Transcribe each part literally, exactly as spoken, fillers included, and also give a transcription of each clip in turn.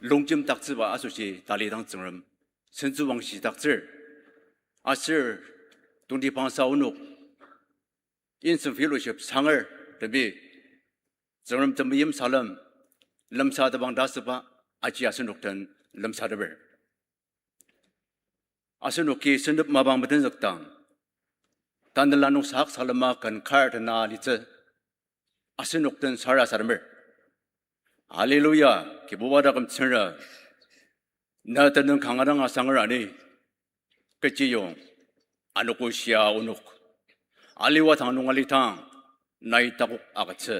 longjemdaktsüba asoshi talidang Tsüngrem sentsüwangshidaktsür. Aser tongtibangsa onok Insung Fellowship sanger temi Tsüngrem temeim salem lemsatepang ta asüba aji asenok den lemsateper. Asenoki sentep mapang metenzükdang, tanela nung sak salema ken kar tena alitsü asenok den sarasademer. Hallelujah, Kibuba taküm Tsüngrem. Na tenüng kanga dang asanger ani, kechiyong, anogo shia onok aliwa tang nung alidang, nai takok agütsü.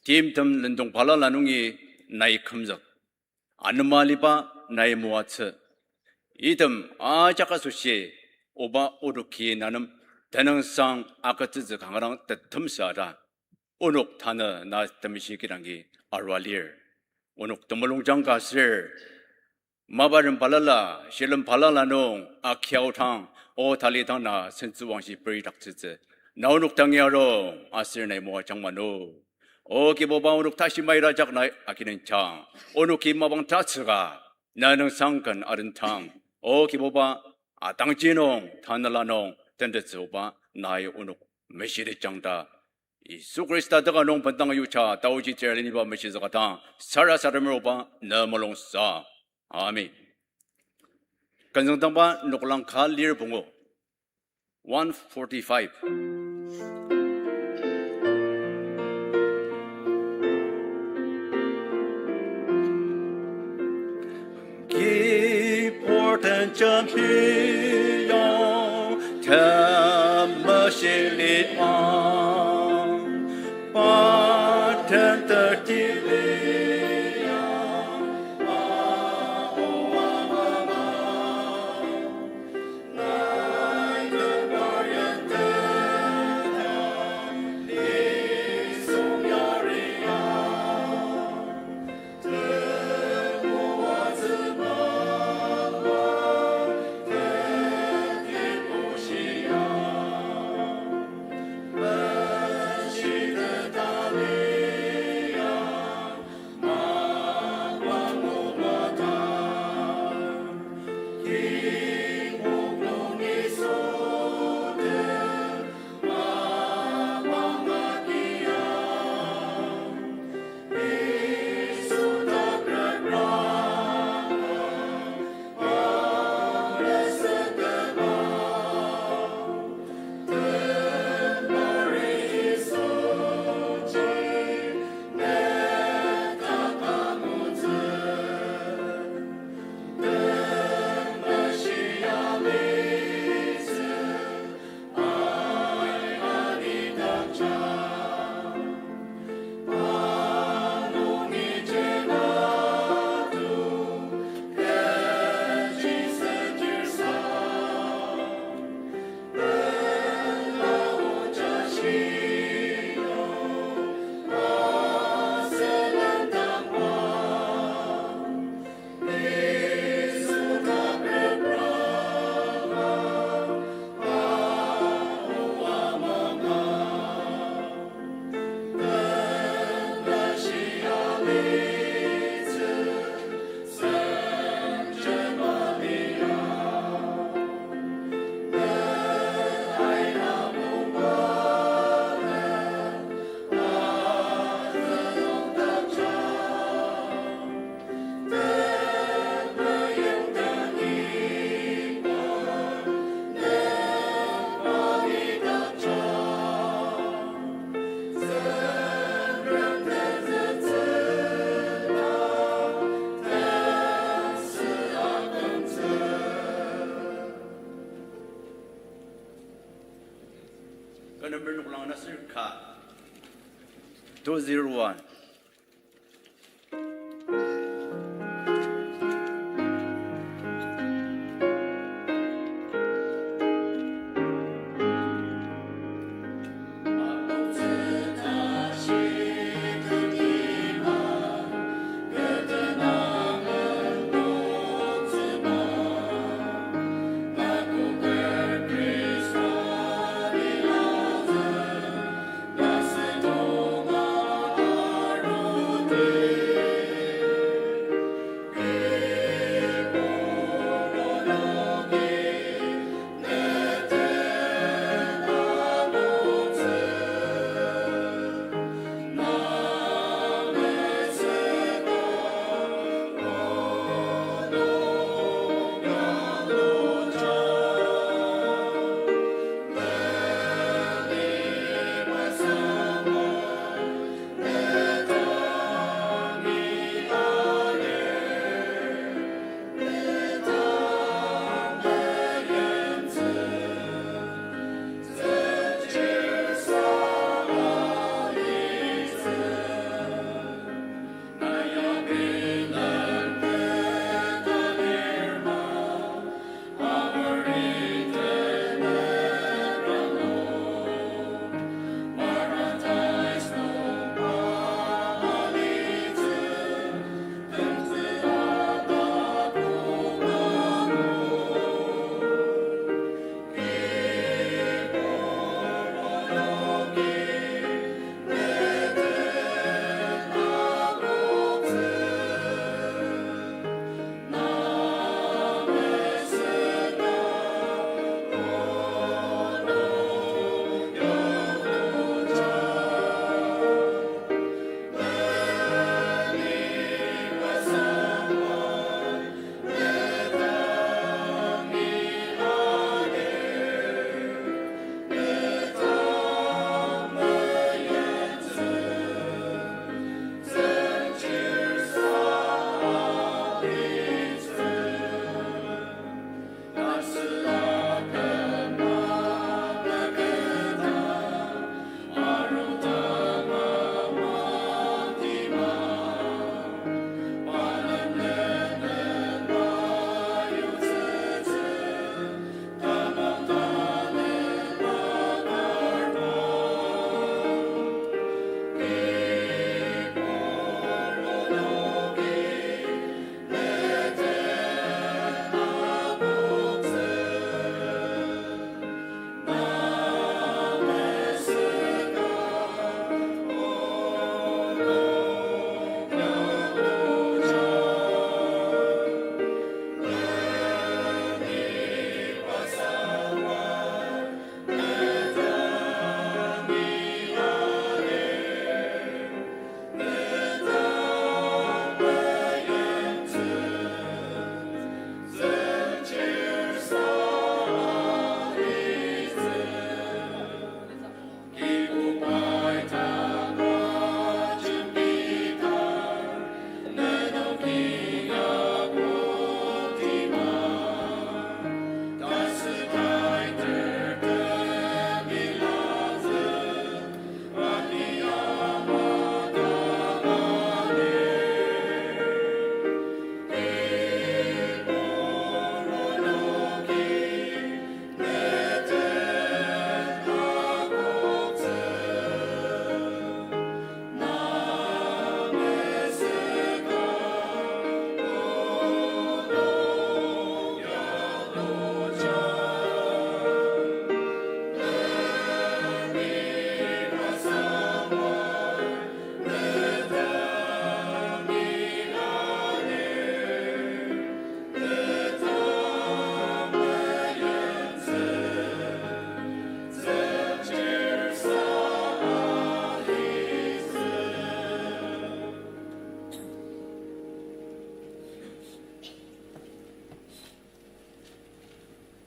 Timtem lendong balala nungi nai kümzük. Anema aliba nai moatsü. Item ajak asoshi, oba odoki na nem tenüngsang agütsütsü kanga dang tetemsa ta onok tanü na temeshi kidangi arua lir. Onok temulungjang ka aser maparem balala, shilem balala nung akiaodang, o talidang na sentsüwangshi peridaktsütsü na onok dangi arung aser nai moajang mano. O Kibuba, onok tashi maira jak nai akinenjang. Onoki mapang tatsüka na nüngsang ken arendang. O Kibuba, atangji nung, tanela nung tentettsüoba nai onok meshitejang ta Yisu Khrista teka nung bendang yuja taoji tsür aleniba meshizükadang sarasademer oba ne mulungsa. Amen. Kenzüngdangba noklang ka lir pungu, one forty-five. Kibur den jembi ya, temeshili ang, pa den tetili ya, pa o ama. Ka number noklang na sür ka. Two zero one.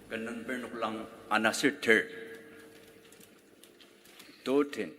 Ken number noklang ana ser ter. Two ten.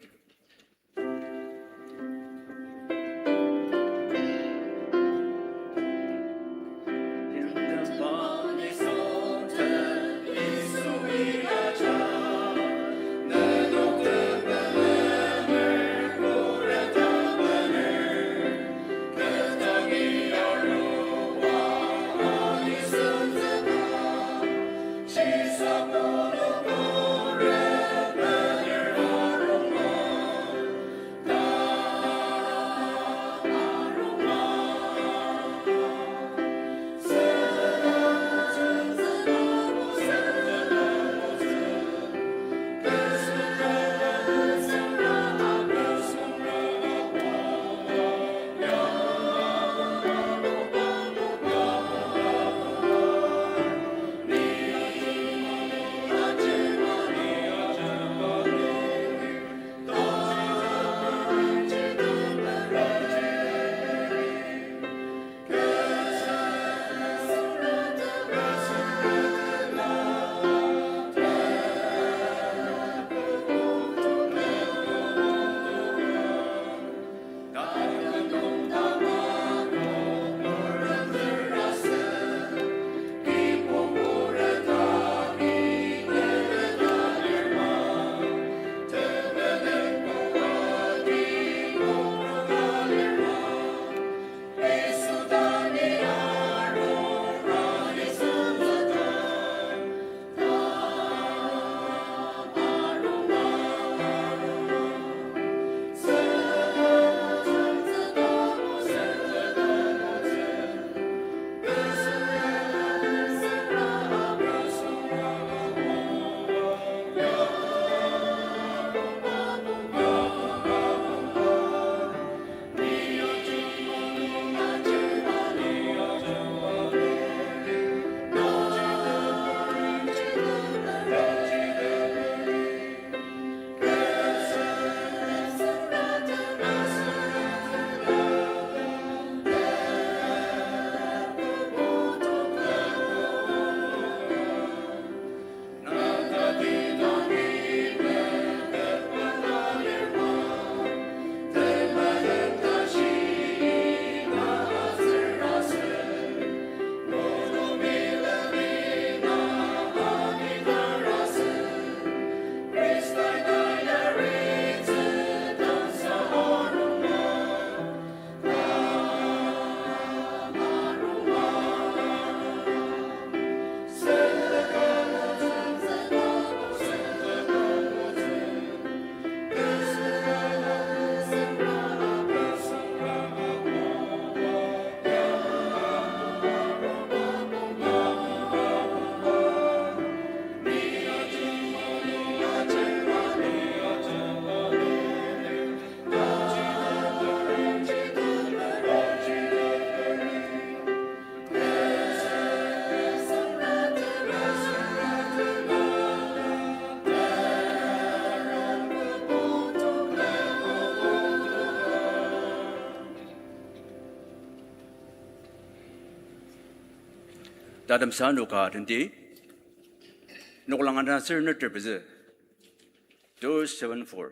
Tatem sa noka tenti. Noklang ana ser neter pezü. Two seven four.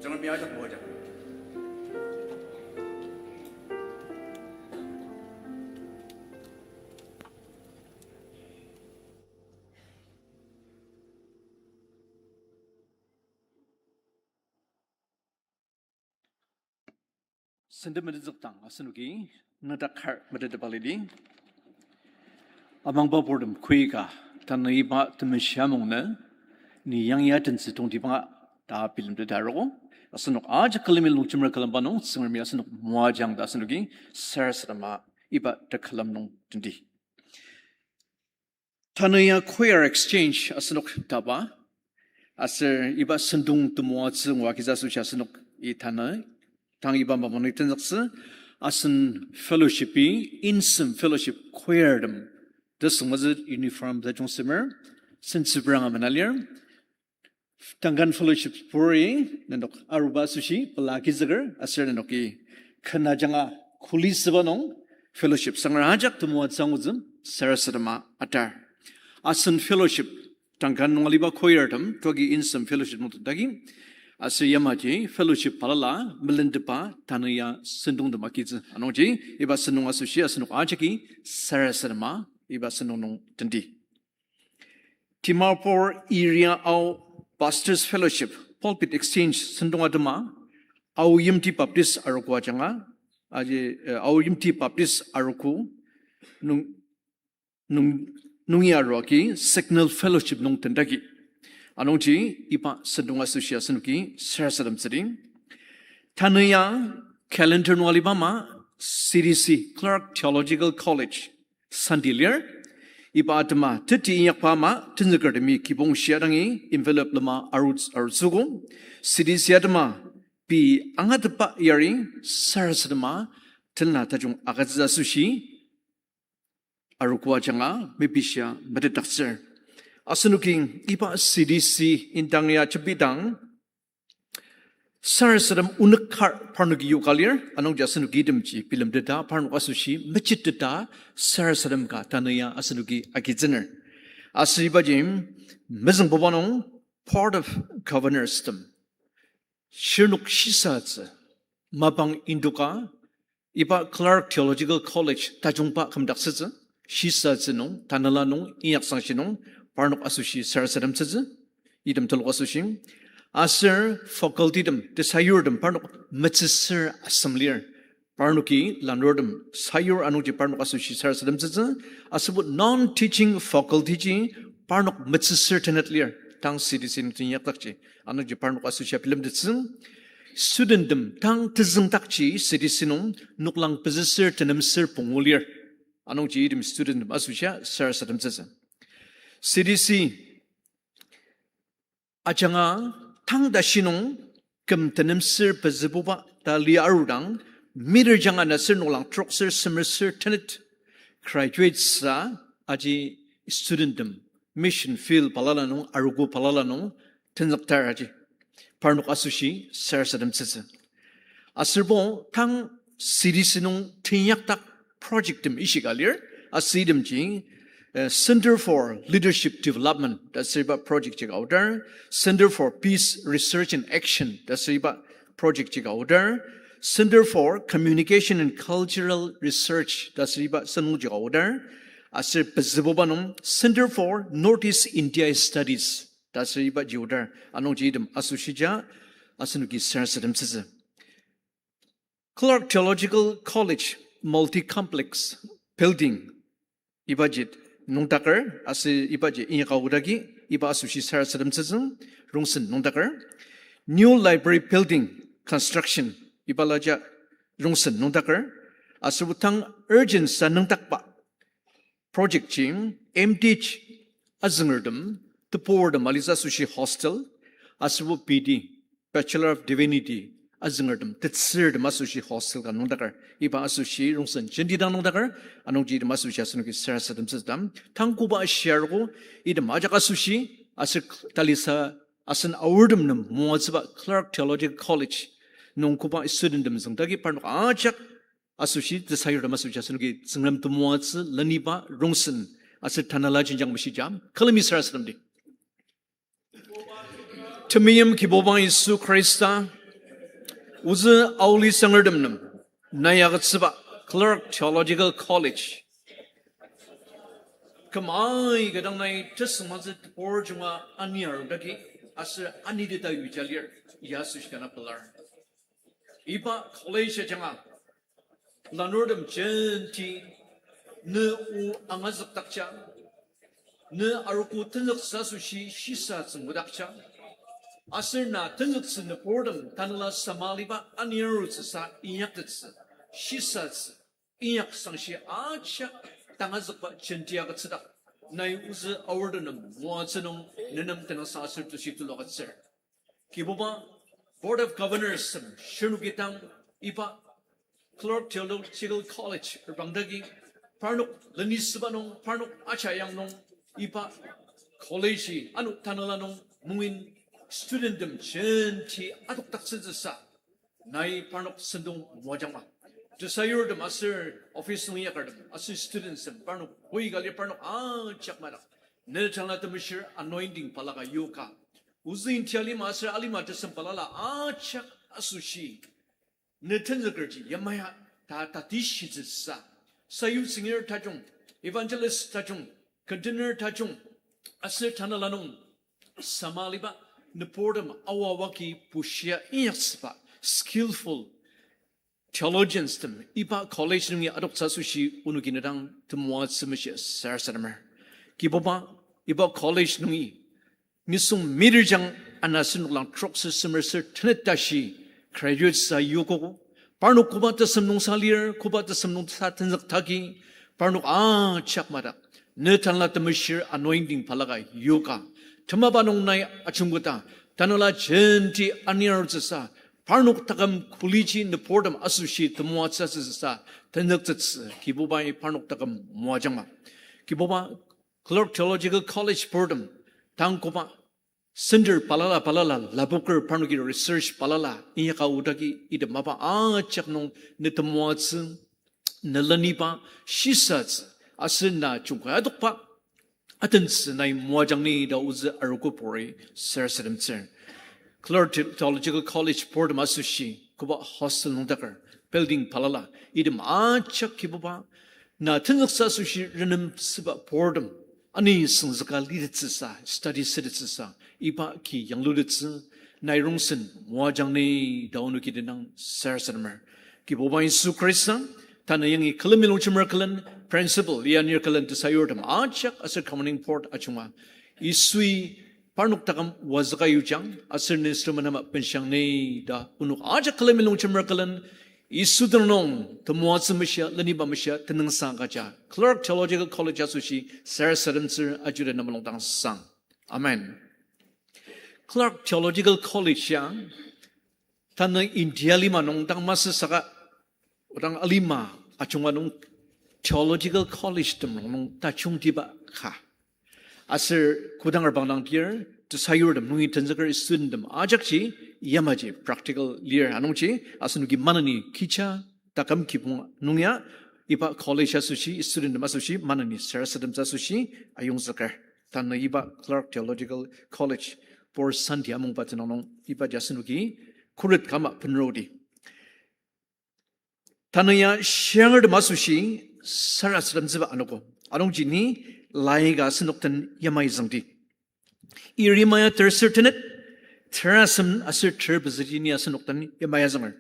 Tsüngremi ajak moajang. Senden metenzükdang asenoki nüngdak kar metetba lidi. Amangba purtem koika tanü iba temeshi amungnü ni yangi atentsü tongtibanga ta bilemteta arogo. Asenok ajak külemi longjemer külemba nung Tsüngremi asenok moajang ta asenoki sarasadema iba tekülem nung tendi. Tanü ya choir exchange asenok taba. Aser iba sentong temoatsü ngua kisa asoshi asenok i tanü. Tang iba mapang nung tenzüktsü asen fellowship-i, Insem Fellowship choir tem. Tesüngmazü uniform tajung semer, sentsüpranga menalir. Duncan Fellowship puri, nenok aruba asoshi pela agizüker, aser nenoki ken ajanga kuli süba nung fellowship sangra ajak temoatsü angutsü sarasadema atar. Asen fellowship, Duncan nung aliba choir tem, tuagi Insem Fellowship nung tendagi, aser yamaji fellowship balala melentepa tanü ya sentong tem agitsü. Anungji iba sentong asoshi asenok ajaki sarasadema iba sentong nung tendi. Dimapur Area Ao Pastors Fellowship Pulpit Exchange sentong atema, Ao Yimti Baptist arogo ajanga, aji, eh, Ao Yimti Baptist arogo nung, nung, nungi aruagi Signal Fellowship nung tendagi. Anungji iba sentong asoshi asenoki sarasademtsüdi. Tanü ya calendar nung aliba ama C D C, Clark Theological College, Sunday lir. Iba atema teti inyakba ama tenzükertemi kibong shia dangi envelope lema aru-, arutsüogo. C D C atema pei angatetba yari sarasadema tenla tajung agütsü asoshi arogo ajanga mepishia metetdaktsür. Asenoki iba C D C indang ya jembidang sarasadem onük kar parnoki yoka lir, anungji asenoki itemji bilemteta parnok asoshi mechiteta sarasadem ka tanü ya asenoki agitsüner. Aser ibaji mezüngbuba nung Board of Governors tem shirnok shisatsü mapang indoka iba Clark Theological College tajungba kümdaktsütsü, shisatsü nung, tanela nung, inyaksangshi nung, parnok asoshi sarasademtsütsü, item telok asoshi. Aser faculty tem, tesayurtem, parnok metsüsür asem lir. Parnoki lanurtem, sayur anungji parnok asoshi sarasademtsütsü, aser bo non-teaching faculty ji parnok metsüsür tenet lir, tang C D C nung teinyakdakji, anungji parnok asoshi bilemtettsü. Studenttem tang tezüngdakji C D C nung noklang pezüsür tenemsür pungu lir, anungji item studenttem asoshia sarasademtsütsü. C D C ajanga tang tashi nung küm tenemsür pezübuba ta lia arudang, meter janga ana ser noklang trokser semerser tenet graduate sa aji studenttem mission field balala nung, arogo balala nung tenzüktar aji parnok asoshi sarasademtsütsü. Aserbo tang C D C nung teinyakdak projecttem ishika lir, aser itemji, eh, Center for Leadership Development ta asüba project jika aodar, Center for Peace Research and Action ta asüba project jika aodar, Center for Communication and Cultural Research ta asüba sentong jika aodar, aser pezübuba nung Center for Northeast India Studies ta asüba ji aodar, anungji item asoshia asenoki sarasademtsütsü. Clark Theological College Multi-Complex Building, ibaji nüngdaker, aser ibaji inyaka aodagi, iba asoshi sarasademtsütsü, rongsen nüngdaker. New Library Building Construction, ibala ja rongsen nüngdaker. Aser tang urgent sa nüngdakba project ji, M.Th azüngertem, teburtem alitsü asoshi hostel, aserbo B.D, Bachelor of Divinity azüngertem, tetsürtem asoshi hostel ka nüngdaker. Iba asoshi rongsen jenti dang nüngdaker, anungji item asoshi asenoki sarasademtsütsü. Tang koba ashir arogo, item ajak asoshi, aser talisa asen aortem nem moatsüba Clark Theological College nung koba studenttem züngdagi parnok ajak asoshi, tesayurtem asoshi asenoki Tsüngrem temoatsü leniba rongsen aser tanela jenjang meshija külemi sarasademdi. Temeim Kibuba Yisu Khrista, Ozü Aoli Sangertem nem nai agütsüba Clark Theological College küm aika dang nai tesüngmangtsü tebur junga ani arudaki aser aniteta yuja lir, ya asoshi kanga pelar. Iba college ajanga lanurtem jenti ne o angazükdakja, ne arogo tenzüktsü asoshi shisa tsüngudakja, aser na tenzüktsü nüburtem tanela samaliba ani arutsüsa inyaktettsü, shisatsü, inyak sangshi ajak tangazükba jenti agütsüdak, nai ozü Aortem nem moatsü nung nenem tenüngsang aser tushi tulu agütsür. Kibuba, Board of Governors tem shirnoki dang iba Clark Theological College reprangdaki, parnok lenisüba nung, parnok ajak yang nung, iba college-i ano tanela nung mungin studenttem jenti adokdaktsütsüsa, nai parnok sentong moajangma. Tesayurtem aser office nung yakertem aser studentstem parnok koi ka lir, parnok ajak madak ne Tanela Temeshir anointing balaka yoka, ozü inti alima aser alima tesem balala ajak asoshi ne tenzükerji yamai ta tatishitsüsa, sayutsüngir tajung, evangelist tajung, convener tajung, aser tanela nung samaliba nüburtem aoa wagi bushia inyaktsüba skillful theologians tem iba college nungi adoktsü asoshi onoki ne dang temoatsü meshia sarasademer. Kibuba, iba college nungi nisung mitirjang ana asenok lang trok ser semer ser tenet tashi graduate sa yokogo. Parnok koba tesem nung sa lir, koba tesem nung sa tenzüktaki, parnok ajak madak ne Tanela Temeshir anointing balaka yoka, temaba nung nai ajungketa, tanela jenti aniarutsüsa, parnok taküm kuliji nüburtem asoshi temoatsü asüsa tenzüktettsü Kibubai parnok taküm moajangma. Kibuba, Clark Theological College purtem tang koba center balala balala lapoker parnoki research balala inyaka odagi item mapa ajak nung ne temoatsü, ne leniba, shisatsü, aser na jungkai adokba atentsü nai moajang ni ta ozü arogopuri sarasademtsür. Clark Theological College purtem asoshi koba hostel nungdaker building balala item ajak Kibuba, na tenzüktsü asoshi renemsüba purtem ani süngzüka litettsüsa, study sütettsüsa, iba ki yanglutettsü nai rongsen moajang ni ta onoki tenang sarasademer. Kibuba Yisu Khrista, tanü yangi külemi longjemer külen, principal, lianir külen tesayurtem ajak aser governing board ajunga Yisui parnok taküm wazüka yujang aser ne instrument ama benshang ni ta onok ajak külemi longjemer külen, Yisu tenüng nung temoatsü meshia, leniba meshia tenüngsang kaja Clark Theological College asoshi sarasademtsür ajurena mulung dang sang. Amen. Clark Theological College ya tanü India lima nung dang masü saka, odang alima ajunga nung theological college tem rongnung tajungtiba ka. Aser kodang arbang dang tir, tesayurtem nungi tenzüker studenttem ajakji yamaji practical lir anungji asenoki maneni kija taküm kibong nung ya iba college asoshi studenttem asoshi maneni sarasademtsü asoshi ayongzüker. Tanü iba Clark Theological College pur Sunday amungba tenüng nung ibaji asenoki khuret kama benrodi. Tanü ya shiangertem asoshi sarasademtsüba anogo. Anungji ni laika asenok den yamai züngdi. Yeremia terser tenet, terasem aser ter pezüji ni asenok den yamai azünger.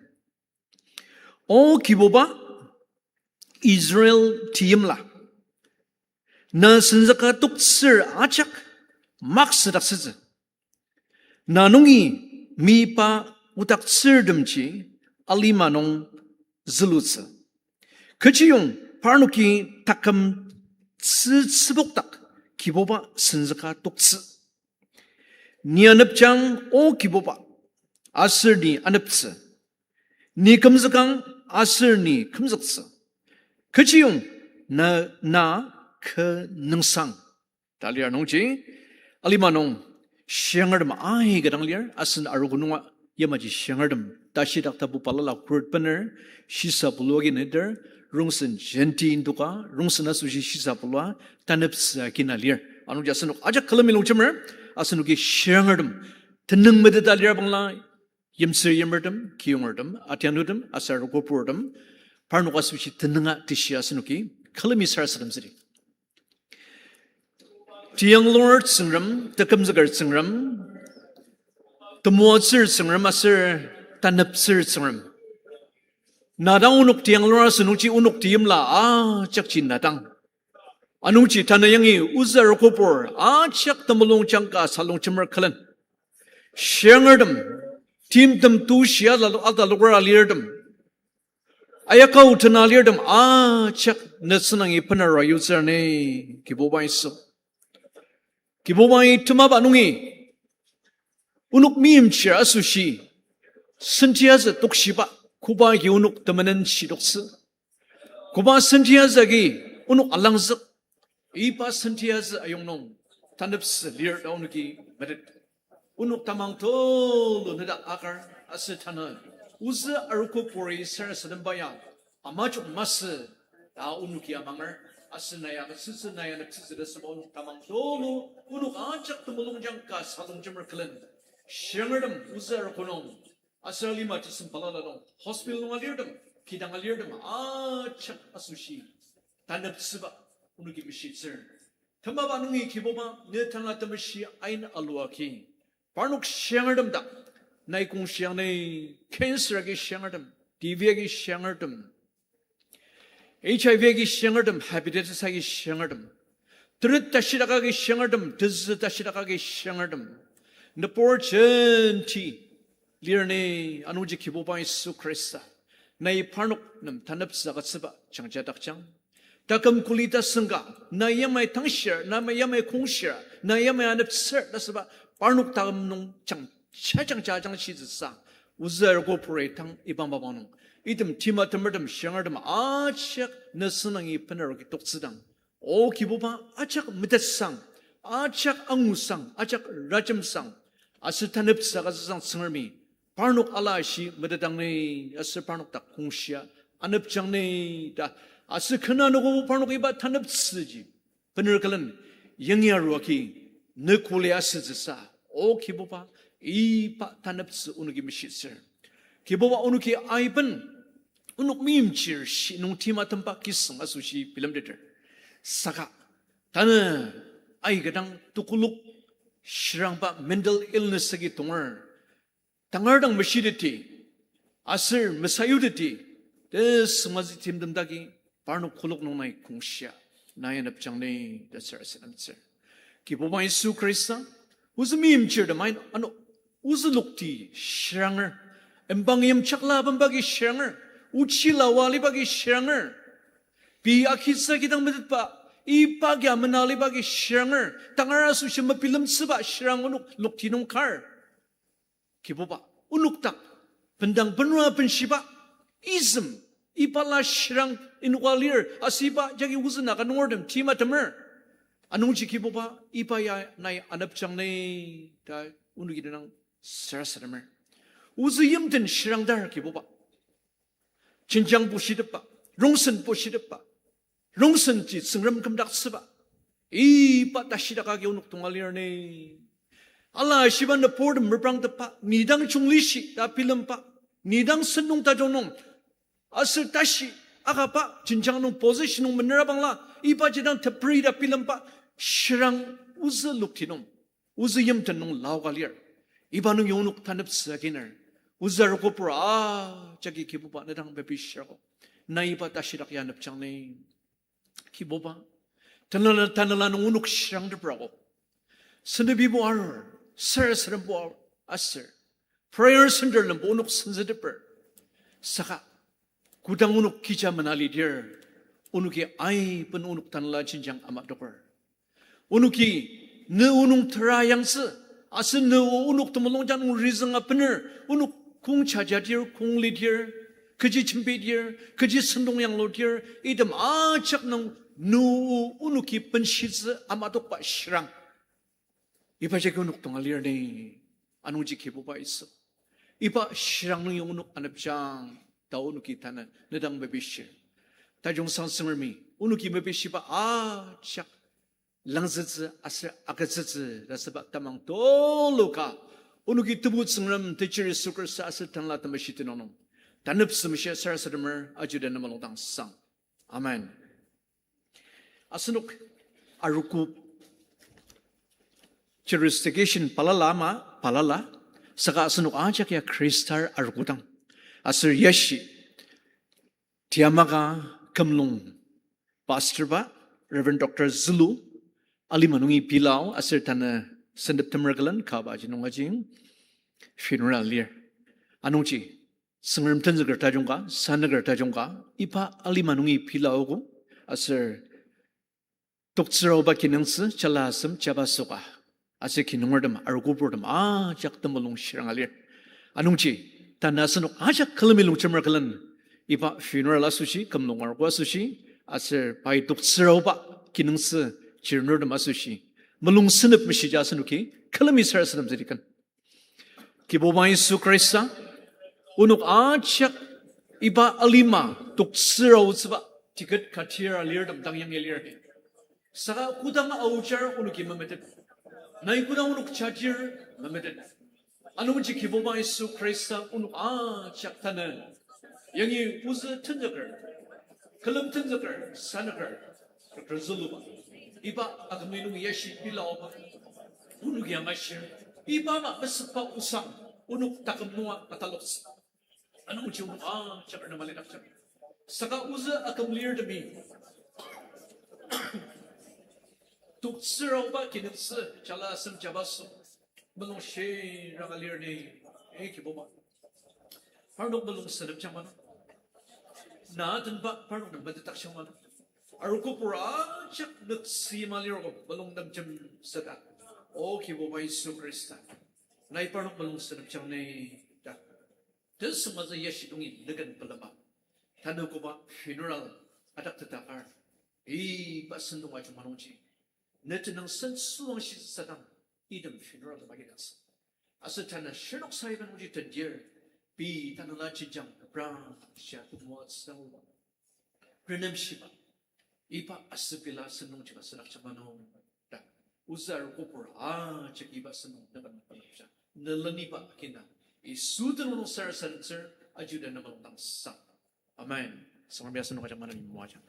O Kibuba, Israel teimla, na senzüka toktsür ajak maksüdaktsütsü. Na nungi meyipa odaktsürtemji alima nung zülutsü. Kechiyong parnoki taküm tzü tzübokdak Kibuba senzüka toktsü. Ni anepjang, O Kibuba, aser ni aneptsü. Ni kümzükang, aser ni kümzüktsü. Kechiyong na, na kü nüngsang. Ta lir nungji, alima nung shiangertem aika dang lir, asen arogo nunga yamaji shiangertem tashidak tapu balala khuret bener, shisa bulua agi neter, rongsen jenti indoka, rongsen asoshi shisa bulua, taneptsü akina lir. Anungji asenok ajak külemi longjemer, asenoki shiangertem tenüng meteta lir bangla, Yimsü yimertem, kiyongertem, atianutem, aser arogo purtem, parnok asoshi tenüng a teshi asenoki külemi sarasademtsüdi. Tiyanglur Tsüngrem, tekümzüker Tsüngrem, temoatsür Tsüngrem aser taneptsür Tsüngrem. Na dang onok tiyanglur asünungji onok teimla ajakji na dang. Anungji tanü yangi ozü arogopur ajak temulung jangka salongjemer külen. Shirangertem, timtem tushi atalo-, ataloker alirtem, ayakao tena alirtem ajak ne senangi benera yutsür ni, Kibuba Yisu. Kibubai temaba nungi onok meimchir asoshi sentiazü tokshiba, koba agi onok temenen shitoktsü. Koba sentiazü agi onok alangzük, iba sentiazü ayong nung taneptsü lir ta onoki metet. Onok tamang tulu neda akar aser tanü ozü arogo puri sarasademba ya amajok masü ta onoki amanger, aser nai agütsütsü, nai aneptsütsü ta süba onok tamang tulu, onok ajak temulung jangka salongjemer külen. Shirangertem ozü arogo nung, aser alima tesem balala nung, hospital nung alirtem, kidang alirtem ajak asoshi taneptsüba onoki meshitsür. Temaba nungi Kibuba, ne Tanela Temeshi ain alua agi parnok shirangertem dak nai kong shiang ni, cancer agi shirangertem, T B agi shirangertem, H I V agi shirangertem, hepatitis agi shirangertem, teret tashidak agi shirangertem, tezü tashidak agi shirangertem, nübur jenti lir ni. Anungji Kibuba Yisu Khrista, nai parnok nem taneptsü agütsüba jangja dakjang. Taküm kuli tasen ka, na yamai tangshir, na yamai kongshir, na yamai aneptsür ta süba parnok taküm nung jangja jangja jangshitsüsa, ozü arogo puri tang iba mapang nung, item tima temertem shirangertem ajak ne senangi bener agi toktsüdang, O Kibuba, ajak metetsang, ajak angusang, ajak rajemsang, aser taneptsü agütsüsang Tsüngremi, parnok ala ashi metetang ni, aser parnok dak kongshia anepjang ni ta, aser kena nogo parnok iba taneptsüji bener külen yangi arua agi ne kuli asütsüsa, O Kibuba, iba taneptsü onoki meshitsür. Kibuba, onoki aiben onok meimchir shi nung timatemba kisüng asoshi bilemteter. Saka tanü aika dang tekolak shirangba mental illness agi tonger, tangar dang meshiteti, aser mesayuteti, tesüngmaji timtem dagi parnok kolok nung nai kongshia nai anepjang ni ta sarasademtsür. Kibuba Yisu Khrista, ozü meimchirtem ain ano, ozü lokti shiranger, embang yimchakla bembagi shiranger, ochila waliba agi shiranger, pei akitsü kidang metetba, iba agi amena aliba agi shiranger, tangar asoshi mebilemtsüba shirang onok lokti nung kar. Kibuba, onok dak bendang benua benshiba, ism, ibala shirang inoka lir, aser iba jagi ozü Naga nungertem timatemer. Anungji Kibuba, iba ya nai anepjang ni ta onoki tenang sarasademer. Ozü yimten shirangdar Kibuba, jenjang bushitepba, rongsen bushitepba, rongsenji Tsüngrem kümdaktsüba, iba tashidak agi onok tonga lir ni. Ala shiba nüburtem reprangtepba, ni dang junglishi ta bilemba, ni dang sentong tajung nung aser tashi akaba jenjang nung position nung menera bangla, ibaji dang teperi ta bilemba shirang ozü lokti nung, ozü yimten nung laoka lir. Iba nungi onok taneptsü aginer, ozü arogopur ajaki Kibuba ne dang mepishirko. Nai iba tashidak ya anepjang ni. Kibuba, tanela, tanela nung onok shirangteprako. Sendepibo arur, sarasadembo arur, aser prayer center lembo onok senzeteper. Saka kodang onok kija mena lidir, onoki aiben onok tanela jenjang amatoker. Onoki ne o nung tera yangtsü, aser ne o onok temulungjang nung rizünga bener, onok kong jajadir, kong lidir, kechi jembidir, kechi sentong yangludir, item ajak nung ne o onoki benshitsü amatokba shirang, iba jagi onok tonga lir ni. Anungji Kibuba Yisu, iba shirang nungi onok anepjang ta onoki tanü ne dang mepishir. Tajung sang Tsüngremi, onoki mepishiba ajak langzütsü aser agütsütsü ta süba tamang tulu ka Onoki Tebu Tsüngrem, techir Yisu Khrista aser Tanela Temeshi tenüng nung, tanep semshia sarasademer ajuda ne mulung dang sang. Amen. Asenok arogo jurisdiction balala ama balala, saka asenok ajak ya Khristar arogo dang. Aser yashi Tiamaka Kümlung pastor ba, Reverend Doctor Zülu, alima nungi bilao aser tanü sentep temer külen kaba ji nung ajing funeral lir. Anungji Tsüngrem tenzüker tajung ka, sanüker tajung ka, iba alima nungi bilaogo, aser toktsüraoba kinungtsü, jala asem, jabaso ka, aser kinungertem, arogoburtem ajak temulung shiranga lir. Anungji, tanü asenok ajak külemi longjemer külen, iba funeral asoshi, kümlung arogo asoshi, aser pai toktsüraoba kinungtsü, chirnurtem asoshi, mulung senep meshija asenoki külemi sarasademtsü liken. Kibuba Yisu Khrista, onok ajak iba alima toktsüraotsüba ticket katir alirtem dang yangi lir. Saka kodang aojar onoki memetet. Nai kodang onok jajir memetet. Anungji Kibuba Yisu Khrista onok ajak tanü yangi ozü tenzüker, külem tenzüker, sanüker, Doctor Züluba, iba akümli nung yashi bilaoba, onoki angashir, iba ama mesükba osang, onok taküm nunga ataloktsü. Anungji onok ajak arnema lidakjang. Saka ozü aküm lirtemi toktsüraoba kinungtsü, jala asem jabaso, mulung shiranga lir ni, eh, Kibuba. Parnok mulung senepjang manung. Na tenba parnok nem metetdakjang manung. Arogobur ajak nüktsü ma lirgo mulung nemjem süda, O Kibuba Yisu Khrista, nai parnok mulung senepjang ni ta. Tesüngmazü yashi nungi nüken pelema, tanü koba funeral adak tetakar, iba sentong ajung manungji, ne tenüng sen süwangshi sadang, item funeral magidasü. Aser tanü shirnok saiba nungji tendir, pei tanela jenjang pra shia temoatsü dang oba, renemshiba, iba asüpela sentongji ka südakjang manung ta, ozü arogobur ajak iba sentong nüken pelakjang. Ne leniba kina, Yisu tenüng nung sarasademtsür, ajuda ne mulung dang sang. Amen. Tsüngremi asenok ajak maneni moajang.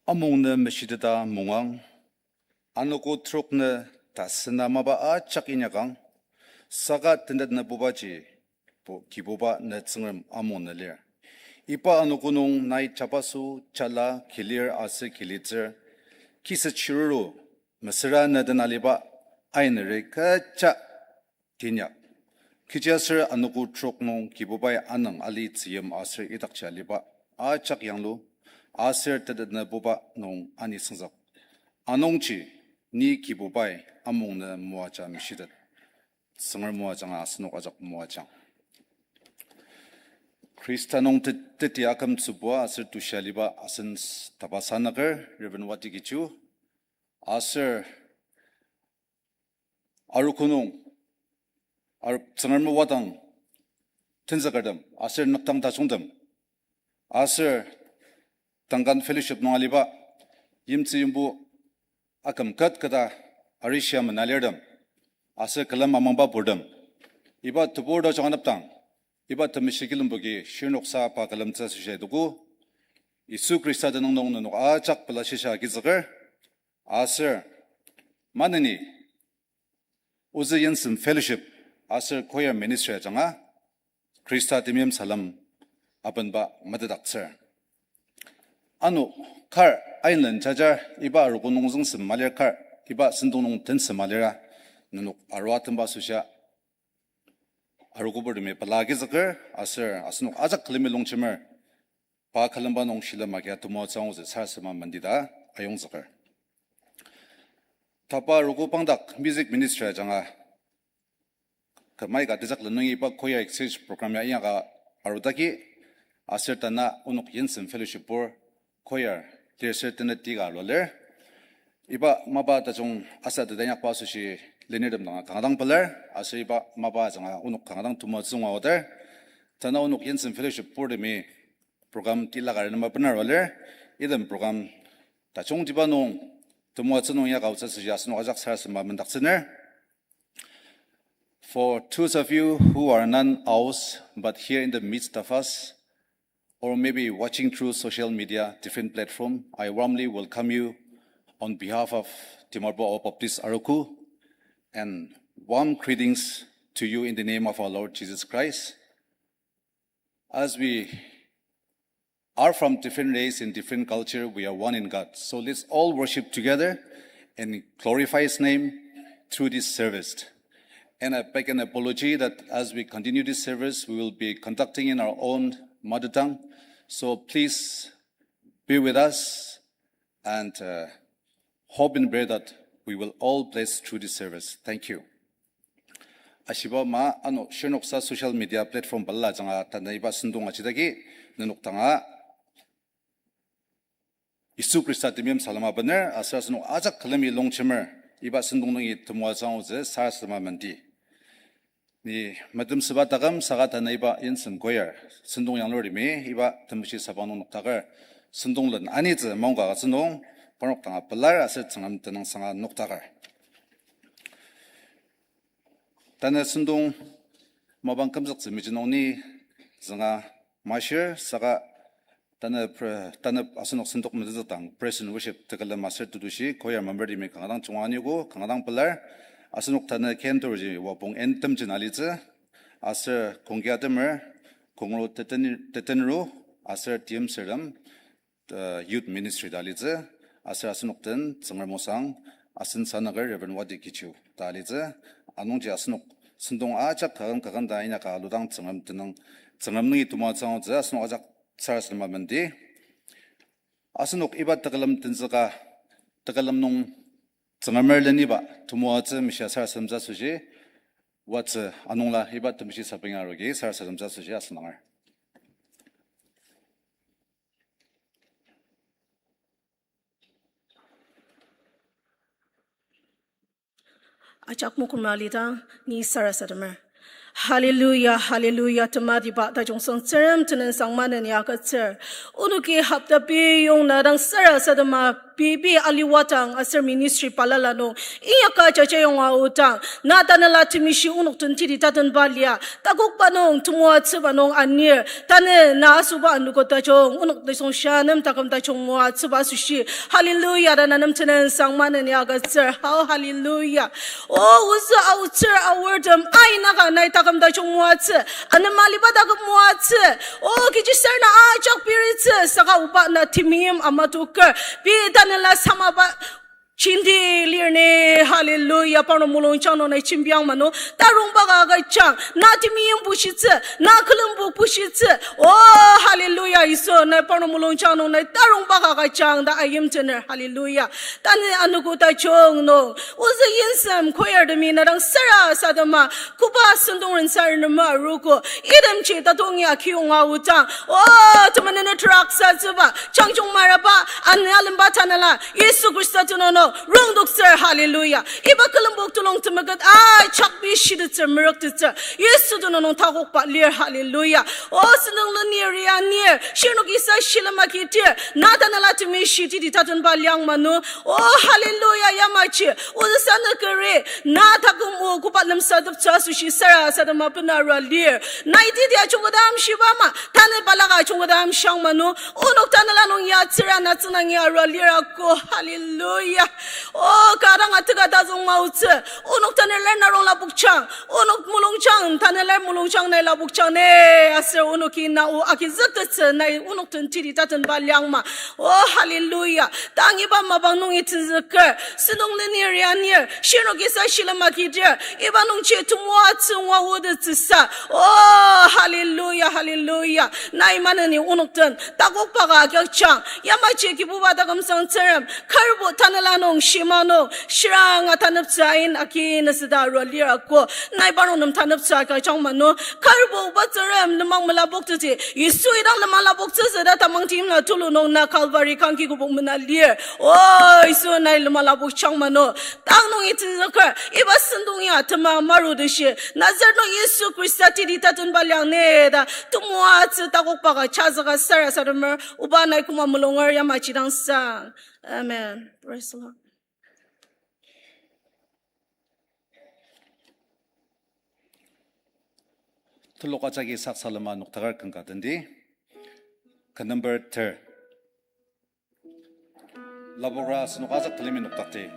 Amung nü meshiteta mungang, anogo trok nü tasena mapa ajak inyakang, saka tentetnübubaji, Kibuba ne Tsüngrem amung nü lir. Iba anogo nung nai jabaso, jala, kilir aser kilitsür, kisü chiruru, mesüra ne den aliba, aineri kecha tinyak. Kechiaser anogo trok nung Kibubai anüng alitsü yim aser idakji aliba ajak yanglu, aser tentetnübuba nung anisüngzük. Anungji, ni Kibubai amung nü moaja meshitet. Tsüngrem moajanga asenok ajak moajang. Khrista nung te-, teti akümtsübua aser tushia aliba asen s-, taba sanaker, Reverend Wati Kichu, aser arogo nung, ar-, Tsüngrem wadang tenzükertem, aser nükdang tajungtem, aser Duncan Fellowship nung aliba, yimtsü yimbo aküm ket keta arishia menalirtem, aser külem amangba purtem, iba tebur tajung anepdang, iba temeshi kilemboki shirnoksa pa külemtsü asoshi aitogo, Yisu Khrista tenüng nung nenok ajak pela shisa agizüker, aser maneni ozü Yimsem Fellowship aser choir ministry ajanga Khrista temeim salem abenba metetdaktsür. Ano kar ain len jajar iba arogo nung züngsem malir kar, iba sentong nung tensem malira, nenok arua temba asoshia arogoburtemi pela agizüker aser asenok ajak külemi longjemer pa külemba nung shilem agia temoatsü angutsü sarasadema mendita ayongzüker. Tapa arogo pangdak music ministry ajanga kümai ka tejak lenungi iba choir exchange program ya inyaka arudaki, aser tanü onok Yimsem Fellowship pur choir lir ser teneti ka arua lir. Iba mapa tajung asa tetanyakba asoshi lenirtem danga kanga dang pelar, aser iba mapa ajanga onok kanga dang temoatsü ngua aoter. Tanü onok Yinsen Fellowship Board-mi program tila kar nema benarualir, item program tajungtiba nung temoatsü nung ya kaotsü süji asenok ajak sarasadema mendaktsüner. For those of you who are not ours, but here in the midst of us, or maybe watching through social media, different platform, I warmly welcome you on behalf of Dimapur Ao Baptist Arogo, and warm greetings to you in the name of our Lord Jesus Christ. As we are from different race and different culture, we are one in God. So let's all worship together and glorify His name through this service. And I beg an apology that as we continue this service, we will be conducting in our own mother tongue. So please be with us and, uh, hope and pray that we will all bless through this service. Thank you. Ashiba ama ano shirnoksa social media platform balala ajanga tanü iba sentong ajidagi nenok danga Yisu Khrista temeim salem abener aser asenok ajak külemi longjemer iba sentong nungi temoatsü angutsü sarasadema mendi. Ni metemsüba taküm saka tanü iba Yinsen Choir sentong yanglurtemi iba temeshi sabang nung noktaker sentong len anitsü maongka agütsü nung parnok danga pelar aser Tsüngrem tenüngsanga noktaker. Tanü sentong mapang kümzüktsü mejinung ni zünga mashir saka tanü pre-, tanü asenok sentong metenzükdang praise and worship tekülem aser tetushi choir membertemi kanga dang junga aniogo, kanga dang pelar. Asenok tanü cantorji wapong anthemji na alitsü, aser kongki atemer, kongro teten-, tetenru, aser timsürtem, uh, youth ministry ta alitsü, aser asenok den Tsüngrem osang, asen sanaker Reverend Wati Kichu ta alitsü, anungji asenok sentong ajak kaküm kaküm ta inyaka aludang Tsüngrem tenüng, Tsüngrem nungi temoatsü angutsü asenok ajak sarasadema mendi. Asenok iba tekülem tenzüka, tekülem nung Tsüngremer leniba temoatsü mishia sarasademtsü asoshi, watsü anungla iba temeshi sabang arogi sarasademtsü asoshi asüngdanger. Ajak mokoma alidang ni sarasademer. Hallelujah, hallelujah, tematiba tajung sangtsürem tenüngsang maneni agütsür. Onoki hopta pei yong na dang sarasadema pei pei aliwadang aser ministry balala nung inyaka jajayonga aodang, na tanela temeshi onok den teti tatenba lia, takokba nung temoatsüba nung anir, tanü na asoba anogo tajung onok nisung shia nem taküm tajung moatsüba asoshi. Hallelujah, ta na nem tenüngsang maneni agütsür. Hao, hallelujah. O, ozü aotsür aortem, aina ka nai taküm tajung moatsü, anema aliba taküm moatsü. O, kechisar na ajak piritsü, saka oba na temeim amatoker, pei tanela samaba jenti lir ni. Hallelujah, parnok mulungjang nung nai jembiang mano, tarongba ka agüjang, na temeim bushitsü, na külembo bushitsü. O, hallelujah, Yisu, nai parnok mulungjang nung nai tarongba ka agüjang ta ayimtener. Hallelujah. Tanü anogo tajung nung ozü Yinsen choir temi na dang sarasadema koba sentong rensar nema arogo, itemji tatongi akiyonga aodang, o, temenenü teraksatsüba, jangjung maraba, ani alemba tanela Yisu Khrista tenüng nung rongdoktsür. Hallelujah. Iba külembo tulung temeket ajak pei shitettsü, merüktettsü, Yisu tenüng nung takokba lir. Hallelujah. O, sentong lenir, anir, shirnok isa shilem agidir, na tanela temeshi teti tatenba liang mano. O, hallelujah, yamaji ozü sanükeri na taküm o koba lemsateptsü asoshi sarasadema bena arua lir. Nai teti ajungketa amshiba ama, tanü balaka ajungketa amshiang mano. Onok tanela nung ya tsüra na tsünangi arua lir ako. Hallelujah. O, kanga teka tazüng maotsü, onok tanela na rongla pokjang, onok mulungjang, tanela mulungjang nai la pokjang ne, aser onoki na o agizüktettsü nai onok den teti tatenba liangma. O, hallelujah. Tang iba mapang nungi tenzüker, sentong lenir, anir, shirnok isa shilem agidir, iba nungji temoatsü ngua otettsüsa. O, hallelujah, hallelujah. Nai maneni onok den takokba ka agiakjang, yamaji Kibuba taküm sangtsürem, karbo tanela nung shima nung shiranga taneptsü ain aki nesüda arua lir ako. Nai parnok nem taneptsü aka chang mano. Karbo Oba Tsüngrem lenmang melapokteti. Yisu idang lenmang lapoktsütsü ta tamang timla tulu nung na Calvary kangki kübok mena lir. O Yisu nai lenmang lapok chang mano. Tang nung itsüzüker. Iba sentong ya tema maru deshi. Nazareth nung Yisu Khrista tidi tatenba liang ne ta. Temoatsü takokba ka chazüka sarasademer. Oba nai koma mulunger yamaji dang sang. Amen. Praise the Lord. Telok ajaki sak salema noktakar ken ka tendi. Ken number ter. Labora asenok ajak telemi noktakti.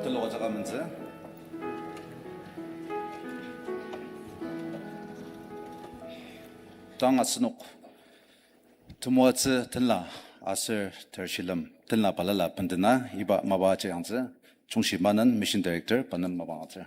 Telok ajak amentsü. Tang asenok temoatsü tenla aser tershilem tenla balala bendena iba mapa ajak yangtsü, Chungshi Manen, Mission Director, pa nem mapa agütsür.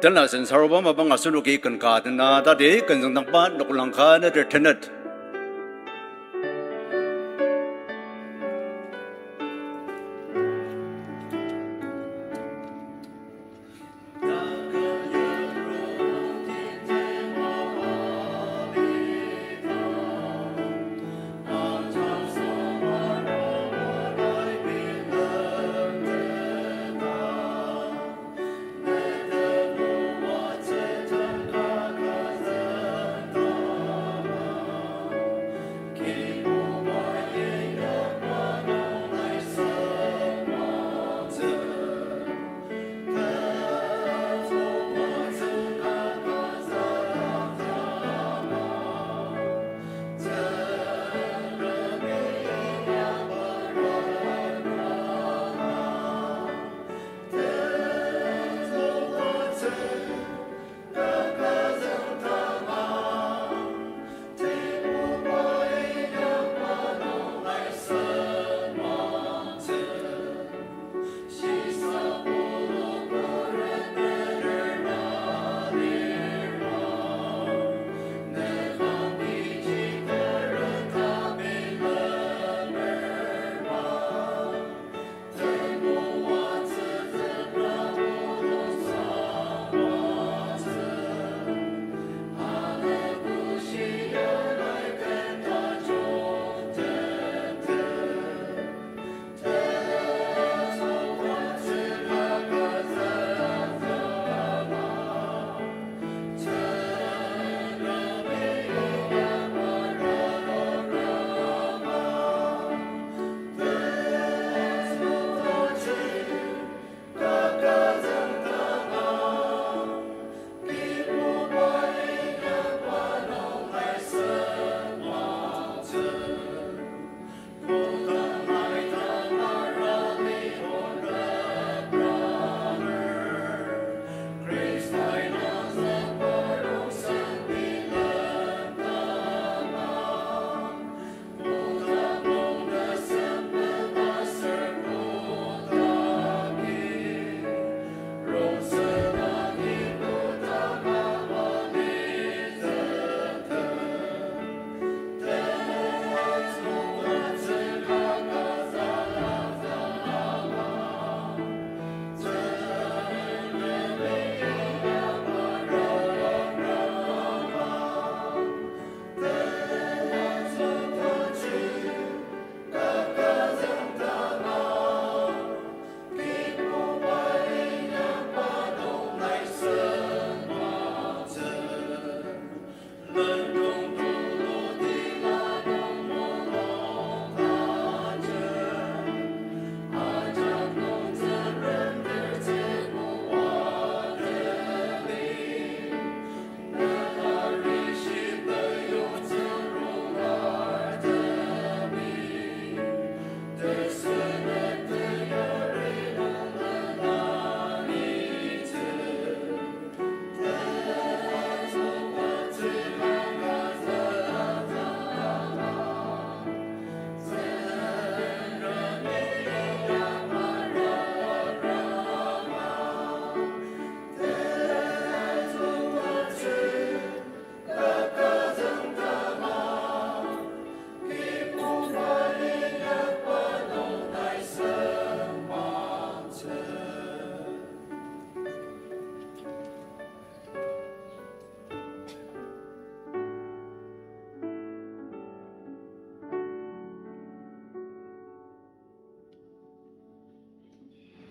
Tena sensaruba mapang asenoki ken ka tena tati ken züngdangba noklang ka neter tenet.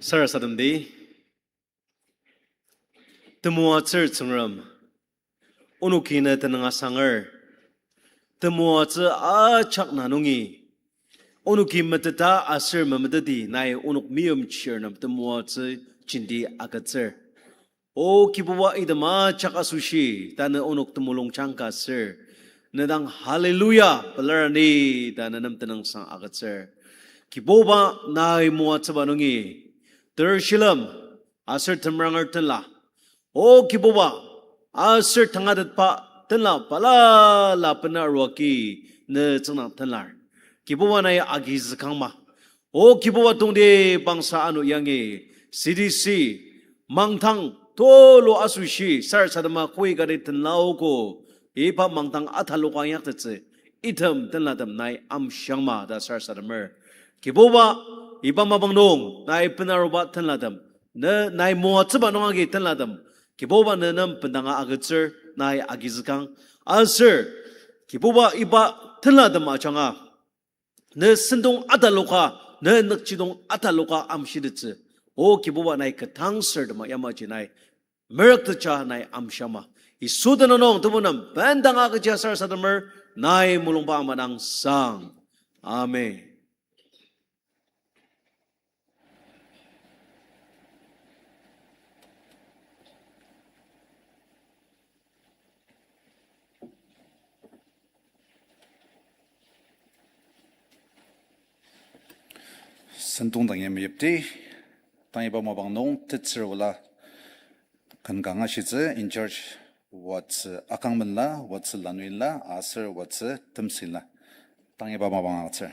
Sarasademdi, temoatsür Tsüngrem, onoki ne tenüng asanger, temoatsü ajak na nungi, onoki meteta aser memeteti nai onok meimchir nem temoatsü jenti agütsür. O Kibuba, item ajak asoshi, tanü onok temulung jangka ser, ne dang hallelujah pelar ni, ta ne nem tenüngsang agütsür. Kibuba, nai moatsüba nungi, ter shilem, aser temeranger tenla, O Kibuba, aser tangatetba tenla balala bena aruaki ne tsüngdang tenlar. Kibuba, nai agizükangma. O Kibuba, tongtibangsa ano yangi C D C mangdang tulu asoshi sarasadema koi kati tenlaogo, iba mangdang ataloka inyaktettsü item tenlatem nai amshiangma ta sarasademer. Kibuba, iba mapang nung nai bena aruba tenlatem, ne nai moatsüba nung agi tenlatem, Kibuba, ne nem bendanga agütsür, nai agizükang. Aser, Kibuba, iba tenlatem ajanga ne sentong ataloka, ne nükjidong ataloka amshitettsü, O Kibuba, nai ketangser tema yamaji nai merüktettsü nai amshiangma. Yisu tenüng nung tebu nem bendanga agüja sarasademer, nai mulungba ama dang sang. Amen. Sentong dang yamai yipti, tang iba mapang nung tetsür ola ken ka angashitsü in charge Watsü Akangmenla, Watsü Lanuinla, aser Watsü Temsinla. Tang iba mapang agütsür.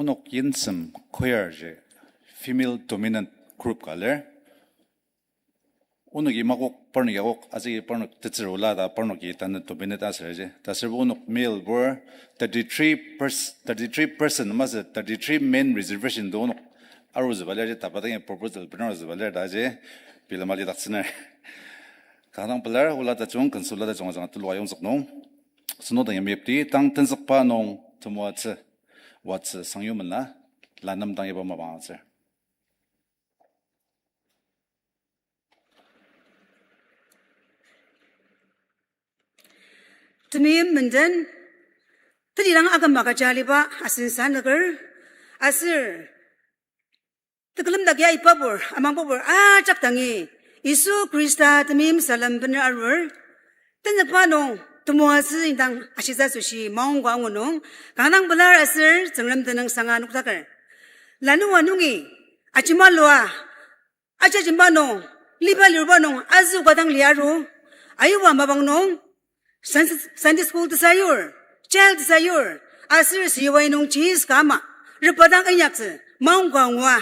Onok Yensem Choir ji female dominant group ka lir. Onoki makok parnoki akok, aji parnok tetsür ola ta parnoki tanü dominate aser ji. Ta aserbo onok male bor thirty-three pers-, thirty-three percent masü thirty-three men reservation to onok arutsüba lir ji, tapa dangi proposal bener arutsüba lir ta ji, bilema lidaktsüner. Kanga pelar ola tajung, kenso ola tajung ajanga tulu ayongzük nung. Sünung dang yamepdi, tang tenzükba nung temoatsü, watsü sangyu mena, lanem dang iba mapang atsür. Temeim menden, teti dang aküm agüja aliba asen sanüker, aser tekülem dak ya ipabur, amangbabur ajak dangi, Yisu Khrista temeim salem bener arur, tenzükba nung temoatsü indang ashitsü asoshi maongka angu nung, kanga pelar aser Tsüngrem tenüng sanga nokdaker. Lanua nungi, ajemalua, ajajemba nung, liba lirba nung, azü ka dang lia aru, ayuba mapang nung, Sun-, Sunday school tesayur, child tesayur, aser süyubai nung cheese ka ama, repa dang inyaktsü, maongka ngua.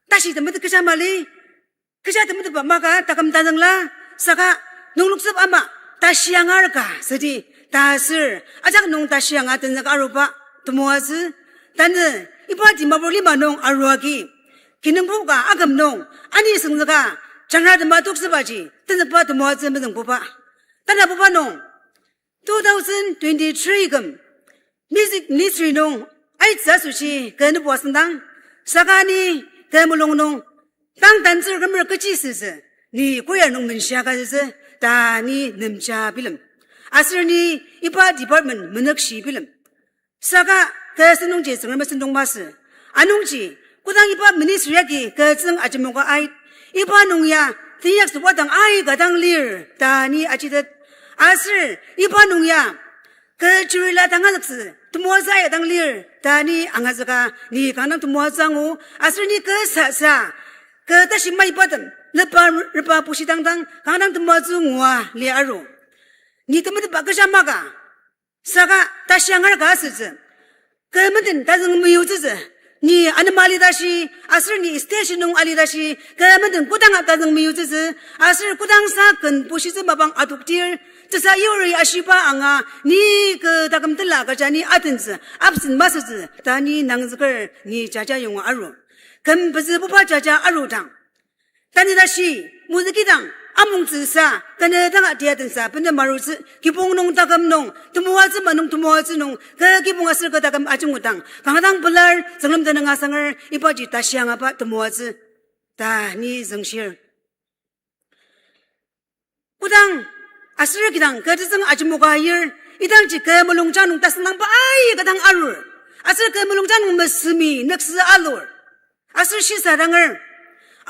Tashi temetet kecha mali, kecha temetetba maka taküm tazüngla, saka nungloktsüba ama, tashi angar ka, südi, ta aser, ajak nung tashi anga tenzük aruba, temoatsü, tanü, iba Dimapur lima nung aruagi, kinungpo ka aküm nung, ani süngzüka, jangra tema toktsübaji, tenzükba temoatsü mezüngbuba. Tanabuba nung, two thousand twenty-three küm, music ministry nung, aitsü asoshi kü nübo asüngdang, saka ni kü mulung nung, tang tantsür kümer kechi sütsü, ni choir nung menshia ka sütsü, ta ni nemja bilem. Aser ni iba department menükshi bilem. Saka kü sentongji Tsüngrem sentong masü. Anungji, kodang iba ministry agi kü tsüng ajemoka ait, iba nung ya, teinyaktsü wadang aika dang lir, ta ni ajitet. Aser, iba nung ya, kü jurila tangazüktsü, temoatsü aika dang lir, ta ni angazüka, ni kanga temoatsü angu, aser ni kü sasa, kü tashi maibatem, lepa repa pushidangdang, kanga temoatsü ngua lir aru. Ni temetetba kecha maka, saka tashi angar ka asütsü. Kü menden tazüng meyutsütsü. Ni anema alitashi, aser ni station nung alitashi, kü menden kodanga tazüng meyutsütsü, aser kodangsa ken pushitsü mapang adoktir, tesayuri ashiba anga, ni kü taküm tela kecha ni atentsü, absent masütsü, ta ni nangzüker ni jaja yonga aru. Küm pezübuba jaja arudang, tanü tashi, mozükidang, amongtsüsa, tanü danga tia tensa, bena marutsü, kibong nung taküm nung, temoatsü ma nung temoatsü nung, kü kibong aser kü taküm ajungudang, kanga dang pelar, Tsüngrem tenüng asanger, ibaji tashi angaba temoatsü, ta ni züngshir. Kodang, aser kidang kü tetsüng ajemoka ayir, idangji kü mulungjang nung tasüngdangba aika dang arur. Aser kü mulungjang nung mesemi nüksü alur. Aser shisadanger.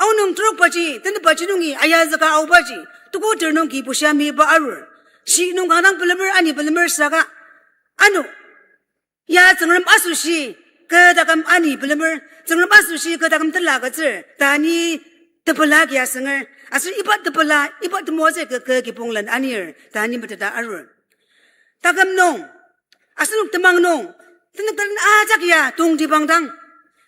Aonung terokbaji, tenetbaji nungi ayazüka aobaji, tuko ter nung kibushia miba arur. Shi nung kanga dang pelemer ani pelemer saka. Ano, ya Tsüngrem asoshi, kü taküm ani pelemer, Tsüngrem asoshi kü taküm tela agütsür, ta ni tepela agi asünger, aser iba tepela, iba temoatsü kü, kü kibonglen anir, ta ni meteta arur. Taküm nung, asenok temang nung, tenük telen ajak ya tongtibang dang,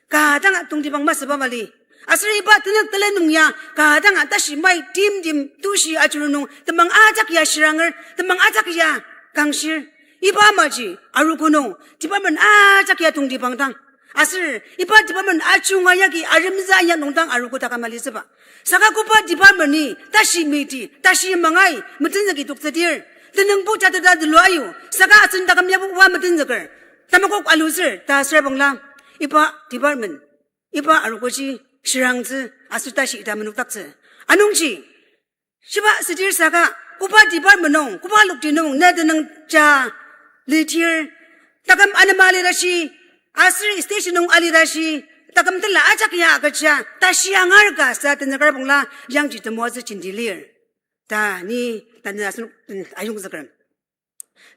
ka danga tongtibang masüba mali. Aser iba tenük telen nung ya, ka danga tashi mai timtim tushi ajuru nung, temang ajak ya shiranger, temang ajak ya kangshir. Iba amaji, arogo nung, department ajak ya tongtibang dang. Aser, iba department ajunga yagi aremzü anya nungdang arogo taküm alitsüba. Saka koba department ni, tashi miti, tashi mangai, metenzüki toktsüdir. Tenüngbo jateta zülua ayu, saka asen taküm yabo oa metenzüker. Tamakok alutsür, ta aser bangla, iba department, iba arogoji, shirangtsü, aser tashi ita menokdaktsü. Anungji, shiba südir saka, koba department nung, koba lokti nung, ne tenüng ja litir, taküm anema alitashi, aser station nung alitashi, taküm tela ajak ya agüja, tashi angar ka sa tenzüker bangla, yangji temoatsü jenti lir. Ta ni tanü asenok den ayongzüker.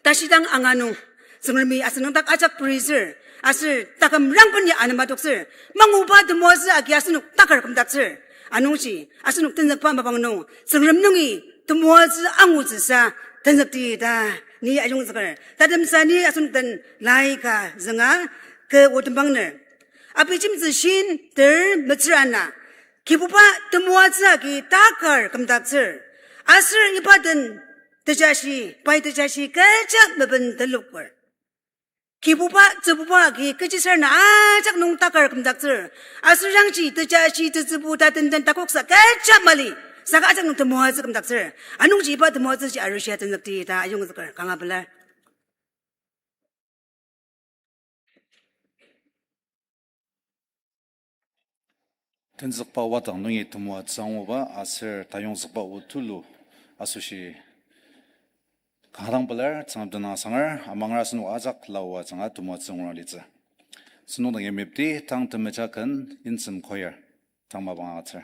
Tashi dang anga nung, Tsüngremi asen nüngdak ajak pritsür, aser taküm rangben ya anema toktsür, manguba temoatsü agi asenok takar kümdaktsür, anungji, asenok tenzükba mapang nung, Tsüngrem nungi temoatsü angutsüsa tenzükti ta ni ayongzüker. Tatemsa ni asenok den laika zünga kü otembangner. Abijemtsü shin ter metsür ana, Kibuba temoatsü agi takar kümdaktsür. Aser iba den tejashi, pai tejashi kecha meben teloker. Kibuba, Tsübuba agi kechiaser na ajak nung takar kümdaktsür. Aser yangji tejashi, tetsübu, tatenden, takoksa kecha mali. Saka ajak nung temoatsü kümdaktsür. Anungji iba temoatsüji arishia tenzükti ta ayongzüker kanga pelar. Tenzükba wadang nungi temoatsü anguba aser tayongzükba o tulu asoshi kanga dang pelar. Tsüngrem tenüng asangar, amanger asenok ajak laoa ajanga temoatsü ngura litsü. Asenok dang yamepdi tang temeja ken Insem Choir tang mapang agütsür.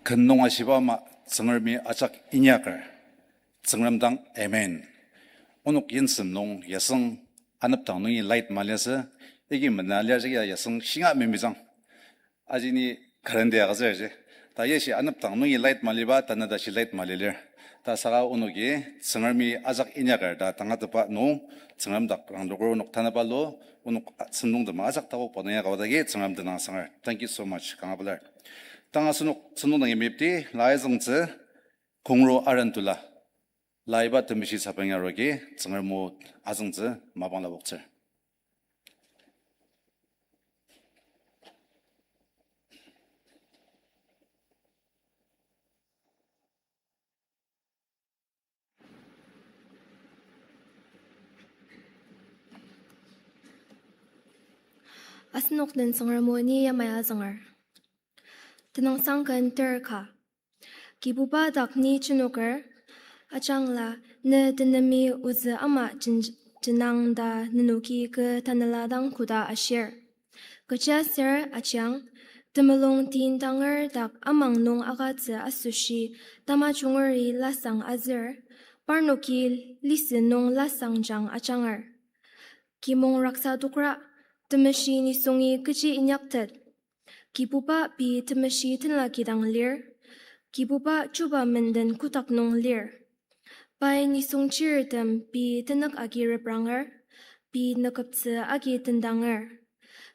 Ken nung ashiba ama Tsüngremi ajak inyaker. Tsüngrem dang amen. Onok yimsem nung yasüng anepdang nungi light maliasü, agi mena lia jagi ya yasüng shinga memejang. Aji ni current ya agütsür ji. Ta yashi anepdang nungi light maliba, tanü tashi light mali lir. Ta saka onoki Tsüngremi ajak inyaker ta tangatetba nung, Tsüngrem dak rangloker onok tanü balo, onok sentong tema ajak takokba nung ya kaba dagi Tsüngrem tenüng asanger. Thank you so much, kanga pelar. Tang asenok sentong dangi mepti, lai azüngtsü, Kongro Arendula. Laiba temeshi sapang aroki, Tsüngrem o azüngtsü, mapang lapoktsür. Asenok den Tsüngrem o ni yamai azünger. Tenüngsang ken terka. Kibuba dak ni jenoker, ajangla ne tenemi ozü ama jen-, jenang ta nenoki kü tanela dang koda ashir. Kechiaser ajang, temulung tindanger dak amang nung agütsü asoshi tamajungeri lasang azür, parnoki lisü nung lasangjang ajanger. Kimong raksa tokra, temeshi nisungi kechi inyaktet. Kibuba pei temeshi tenla kidang lir. Kibuba chuba menden kotak nung lir. Pai nisung chirtem pei tenük agi repranger, pei nükeptsü agi tendanger.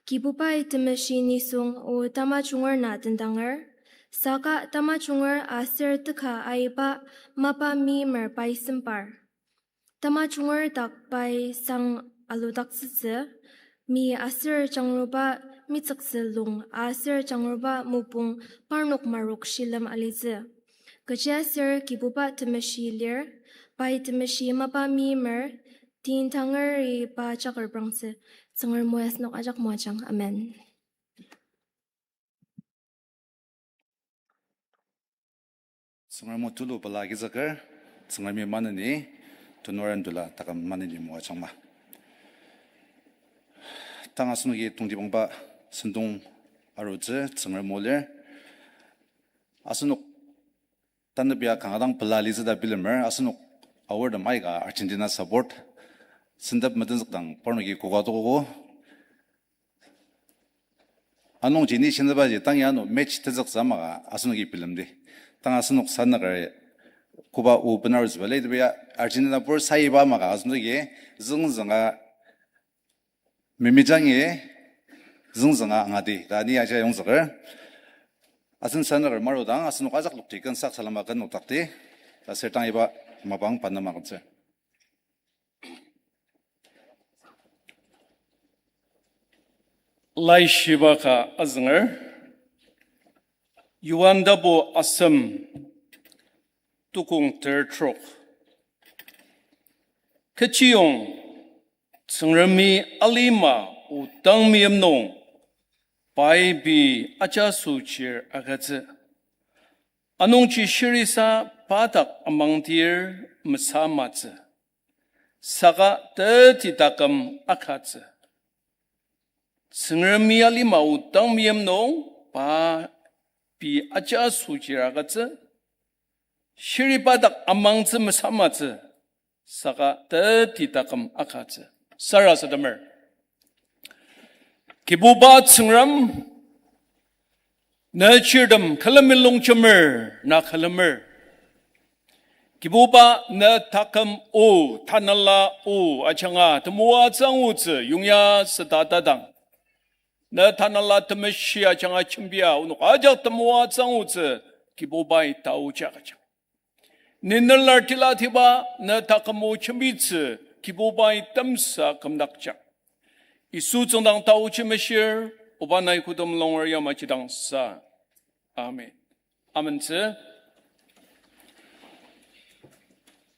Kibubai temeshi nisung o tamajunger na tendanger, saka tamajunger aser teka aiba mapa meimer pai sempar. Tamajunger dak pai sang aludaktsütsü, mi aser jangruba mitsüktsü lung aser jangruba mopung parnok marok shilem alitsü. Kechiaser Kibuba temeshi lir, pai temeshi mapa meimer, tintangeri pa jaker prangtsü. Tsüngrem o ya asenok ajak moajang. Amen. Tsüngrem o tulu pela agizüker, Tsüngremi maneni, tenuoren tula taküm maneni moajangma. Tang asenoki tongtibangba sentong arutsü Tsüngrem o lir. Asenok tanü pia kanga dang pela litsü ta bilemer, asenok aortem aika Argentina support. Sentep metenzükdang parnoki koka tokogo. Anungji ni shinübaji tang ya ano match tenzüktsü ama ka asenoki bilemdi. Tang asenok sanaker koba o benarutsüba le, tebi ya Argentina pur saiba ama ka asenoki züngzünga mimijangi züngzünga angadi. Ta ni aja yongzüker. Asen sanaker marudang asenok ajak lokti ken sak salama ken noktakdi. Ta sür tang iba mapang panama kentsü. Laishiba ka azünger, Johan tapu asem tukong ter trok. Kechiyong Tsüngremi alima o dang meim nung, pai pei ajaso chir agütsü. Anungji shirisa pa dak amangdir mesamatsü, saka teti taküm akatsü. Tsüngremi alima o dang meim nung, pa pei ajaso chir agütsü, shiri pa dak amangtsü mesamatsü, saka teti taküm akatsü. Sarasademer. Kibuba Tsüngrem, ne chirtem külemi longjemer, na külemer. Kibuba ne taküm o, tanela o ajanga temoatsü angutsü yongya süta tadang. Ne tanela temeshi ajanga jembia onok ajak temoatsü angutsü Kibubai taoji agüjang. Ni nelar tilatiba ne taküm o jembitsü Kibubai temsa kümdakjang. Yisu tsüngdang taoji meshir, oba nai kodem longer yamaji dang sa. Amen. Amentsü.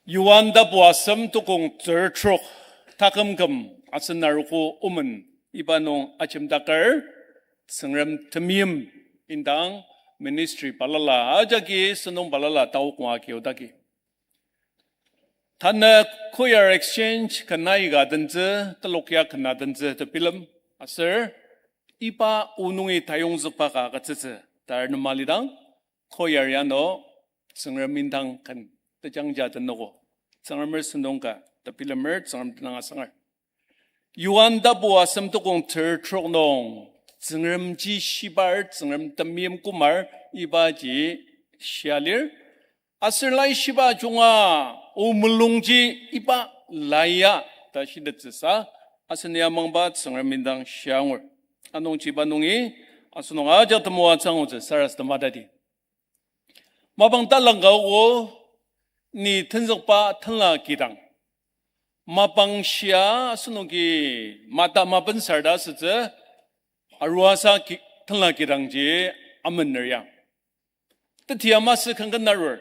Johan tapu asem tukong ter trok, taküm küm asen arogo omen iba nung ajemdaker, Tsüngrem temeim indang ministry balala ajaki sentong balala taok ngua kiodaki. Tanü choir exchange ken aika dentsü, telok ya ken adentsü tebilem, aser iba o nungi tayongzükba ka agütsütsü, tar nema lidang, Choir ya no, Tsüngrem indang ken tejangja tenogo. Tsüngremer sentong ka tebilemer, Tsüngrem tenüng asanger. Johan tapu asem tukong ter trok nung, Tsüngremji shibar, Tsüngrem temeim kümar, ibaji shia lir. Aser laishiba junga, o mulungji iba lai ya ta shitettsüsa, asen ya mangba Tsüngrem indang shia angur. Anungji iba nungi, asenok ajak temoatsü angutsü sarasadema tati. Mapang talangka o, ni tenzükba tenla kidang. Mapang shia asenoki mata mapensar ta asütsü, aruasa ki-, tenla kidangji amener ya. Tetia masü kangken arur.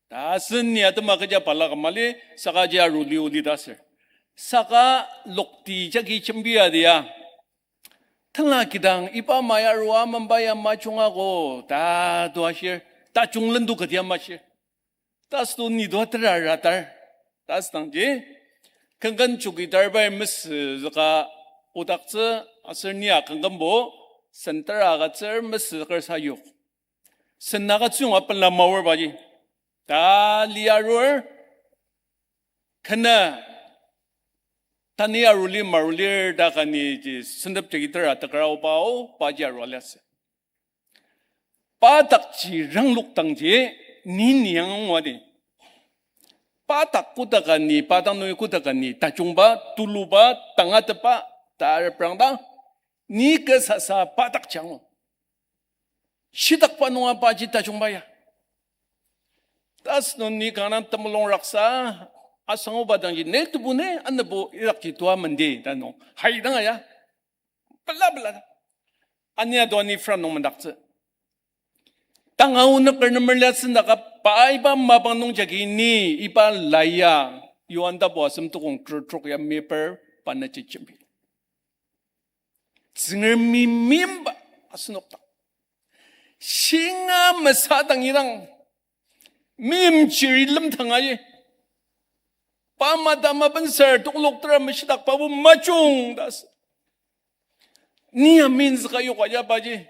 Ta asen ni atema kecha balaka mali, saka ji aru liu li ta ser. Saka lokti jagi jembia dia. Tenla kidang iba maya arua mamba ya majunga ko, ta tua shir, tajung lendu ketia mashir. Ta südo ni tua tera ratar. Ta südangji, kangken chowkidar bai mesüzüka odaktsü, aser nia kangkenbo, sentera agütsür mesüker sayok. Sen agütsü yonga pela maor baji. Ta lia arur, kena, tani aruli marulir ta kani ji sentep jagi tera tekra obao, paji arua liasü. Pa dakji ranglok dangji, ni ni angu adi. Pa dak kodaka ni, pa dang nungi kodaka ni, tajungba, tuluba, tangatetba, ta reprangdang, ni kü sasa pa dakji angu. Shitakba nunga paji tajungba ya. Ta asünung ni kanga temulung raksa, asanguba dangji, ne tebu ne, anabo idakji tua mendi, ta nung. Haidang aya. Pela pela. Ania tua ni front nung mendaktsü. Tanga onük ernemer liasü naka pa iba mapang nung jagi ni iba lai ya Johan tapu asem tukong ter trok ya meper pa na jejembi. Tsüngremi meimba asenok dang. Shinga mesadang idang. Meimchiri lemtang aji. Pa mata mapensar toklok tera meshitakbabo majung ta asü. Ni ya menzüka yoka ya paji.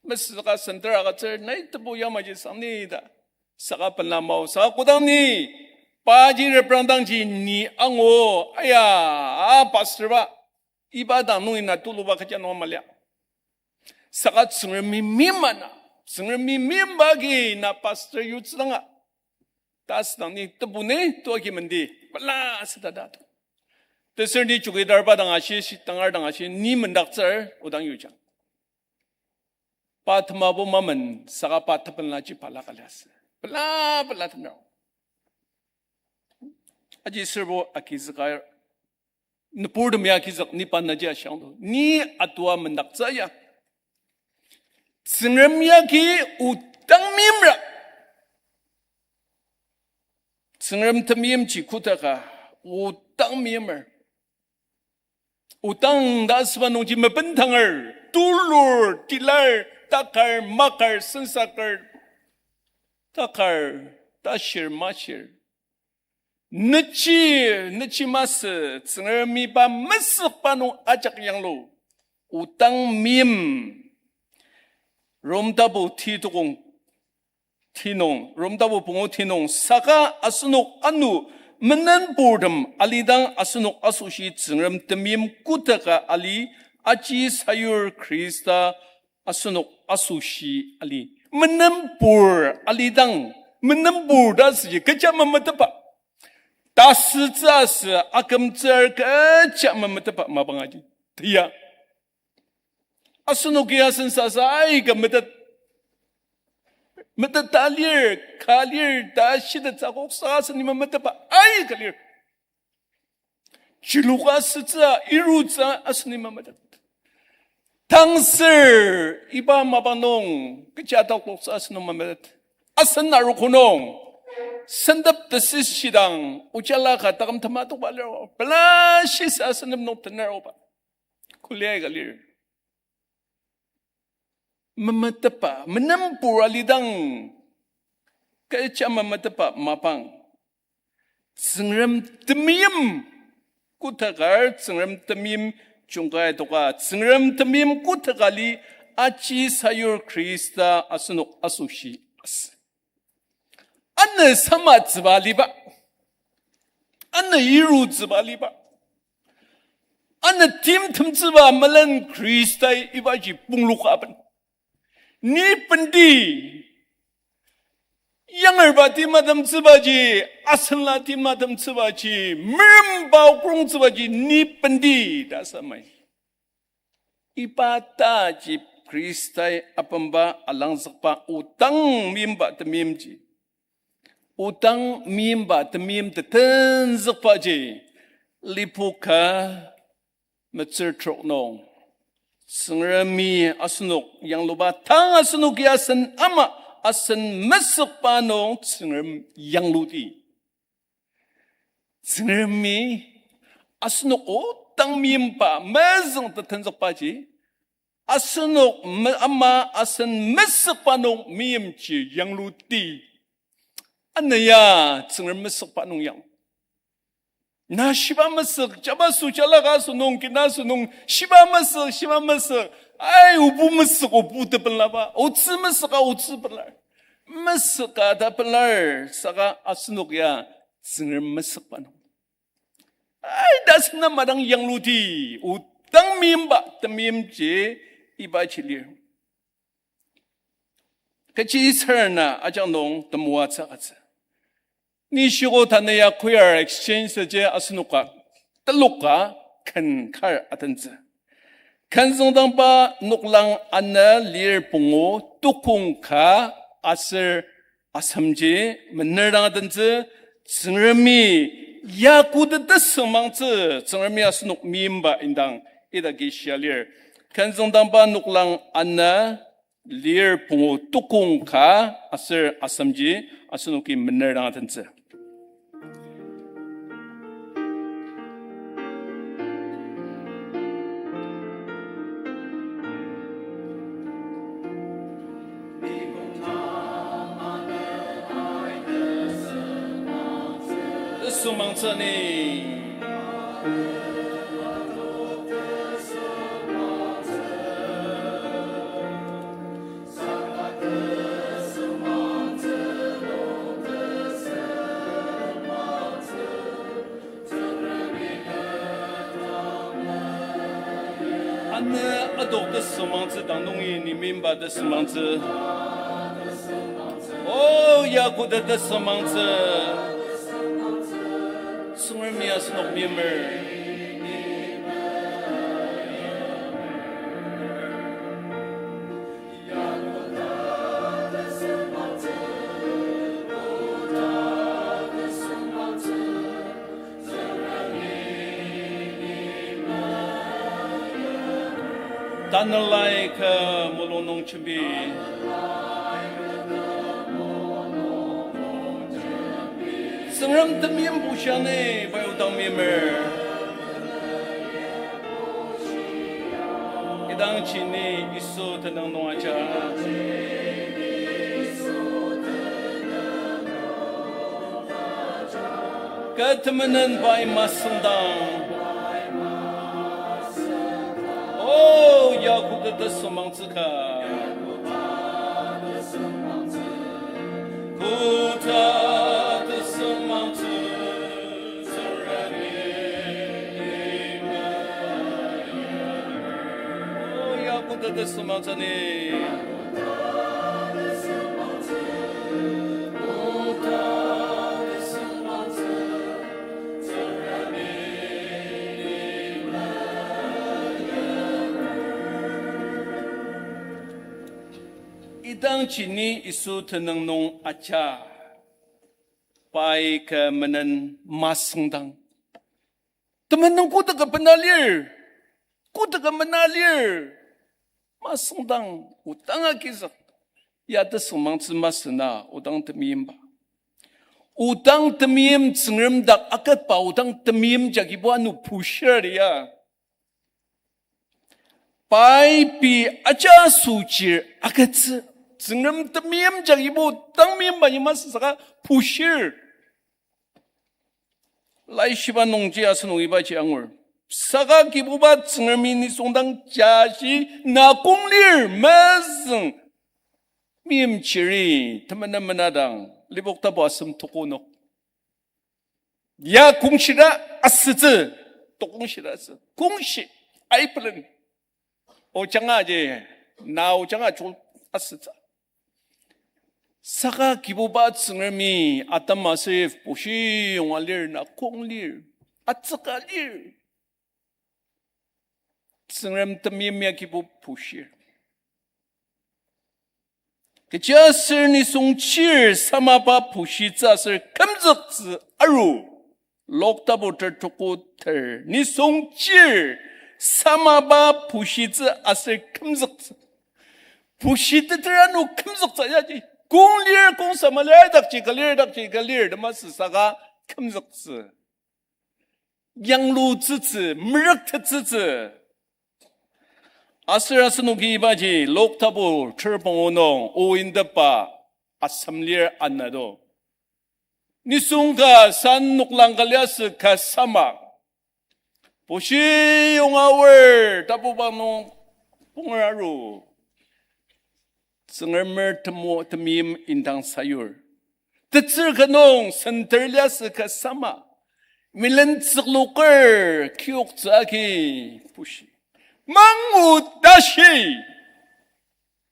Mesüka sentera agütsür nai tebu yamaji sangni ta. Saka pela mao, saka kodang ni, paji reprangdangji ni angu, aya, a pastor ba, iba dang nungi na tuluba kecha nung malia. Saka Tsüngremi meima na, Tsüngremi meimba agi na pastor yutsüdanga. Ta asüdang ni tebu ni tuagi mendi, pela asüdada. Teser ni chowkidar ba dang ashi, shitangar dang ashi, ni mendaktsür, odang yujang. Pa temabo mamen, saka pa tepenlaji pela ka liasü. Pela, pela tenra. Aji serbo agizüka, nüburtem ya agizük, ni pa naji ashiangdo. Ni atua mendaktsü ya. Tsüngrem yagi odang meimra. Tsüngrem temeimji kotaka, odang meimer. Odang ta asüba nungji mepentanger, tulur, tilar, takar, makar, sensaker, takar, tashir, mashir. Nechi, nechi masü, Tsüngremi pa mesükba nung ajak yanglu. Odang meim. Rom tapu ti tukong ti nung, Rom tapu pungu ti nung, saka asenok ano menenburtem alidang asenok asoshi Tsüngrem temeim kotaka ali, aji sayur Khrista asenok asoshi ali. Menenbur alidang, menenbur ta süji kecha memetetba. Tasütsü asü akümtsür kecha memetetba mapang aji. Tia. Asenoki asen sasa aika metet. Metet ta lir, ka lir, ta shitettsü akok saka aseni memetetba aika lir. Chiluka sütsü, irutsü aseni memetet. Tangser iba mapang nung kecha takloktsü aseni memetet. Asen arogo nung sentep tesishidang ojala ka taküm tema tokba lir. Pela shisa sentep nung tener oba. Kulia aika lir. Memetetba, menenbur alidang, kecha memetetba mapang. Tsüngrem temeim kotakar, Tsüngrem temeim jungkai toka, Tsüngrem temeim kotaka li, aji sayur Khrista asenok asoshi asü. Ano samatsüba aliba, ano irutsüba aliba, ano timtemtsüba melen Khristai ibaji pongloka aben. Ni benti, yangerba timatemtsübaji, asenla timatemtsübaji, meremba okrongtsübaji, ni benti ta samai. Iba taji Khristai apemba alangzükba odang meimba temeimji, odang meimba temeim tetenzükbaji, Lipoka metsür trok nung, Tsüngremi asenok yangluba tang asenoki asen ama asen mesükba nung Tsüngrem yangluti. Tsüngremi asenok odang meimba mezüng tetenzükbaji, asenok me-, ama asen mesükba nung meimji yangluti. Ano ya Tsüngrem mesükba nung yang. Na shiba mesük, jabaso jalaka asünung, kina asünung, shiba mesük, shiba mesük, ai, obu mesük, obu tepenlaba, otsü mesüka, otsü pelar, mesüka ta pelar, saka asenok ya Tsüngrem mesükba nung, ai, ta sena madang yangluti, odang meimba temeimji ibaji lir. Kechi sür na ajak nung temoatsü agütsü. Ni shiko tanü ya choir exchange ji asenoka teloka ken kar atentsü. Ken züngdangba noklang ana lir pungu tukong ka aser asemji mener dang atentsü. Tsüngremi ya koda tesüngmangtsü, Tsüngremi asenok meimba indang idaki shia lir. Ken züngdangba noklang ana lir pungu tukong ka aser asemji asenoki mener dang atentsü. Tesüngmangtsü ni. Ano adok tesüngmangtsü dang nungi ni meimba tesüngmangtsü. O, ya koda tesüngmangtsü. Tsüngremi asenok meimer. Tanelai ka mulung nung jembi. Tsüngrem temeim bushang ni pai odang meimer. Idangji ni Yisu tenüng nung aja. Kü temenen pai masüngdang. O, ya koda tesüngmangtsü ka. Koda tesüngmangtsü. O, ya koda tesüngmangtsü ni. Idangji ni Yisu tenüng nung aja. Pai kü menen masüngdang. Temenen koda kü bena lir, koda kü mena lir, masüngdang, odang agizük. Ya tesüngmangtsü masü na, odang temeimba. Odang temeim Tsüngrem dak aketba, odang temeim jagibo ano pushir ya. Pai pei aja asoshi agütsü, Tsüngrem temeim jagibo odang meimba ni masü saka pushir. Laishiba nungji asünung ibaji angur. Saka Kibuba Tsüngremi nisung dang jashi na kong lir mezüng. Meimchiri, temenen menadang, Lipok tapu asem tuku nok. Ya kongshira asütsü, tokongshira asü. Kongshi, aibelen. Ojanga ji, na ojanga chul asütsü. Saka Kibuba Tsüngremi Adam aser Eve pushiyonga lir na kong lir, atsüka lir. Tsüngrem temeim ya Kibu pushir. Kechiaser nisung chir samaba pushitsü aser kümzüktsü aru. Lok tapu ter tuku ter. Nisung chir samaba pushitsü aser kümzüktsü. Pushiteter ano kümzüktsü yaji. Kong lir, kong sama lir, dakji ka lir, dakji ka lir, temasü saka kümzüktsü. Yanglutsütsü, merüktettsütsü. Aser asenoki ibaji Lok tapu ter pungu nung o indeba asem lir anado. Nisung ka san noklang ka liasü ka sama. Pushiyonga aor tapuba nung pungu aru. Tsüngremer temo temeim indang sayur. Tetsür ka nung senter liasü ka sama. Milen tsükloker kiyoktsü agi pushi. Mangu tashi.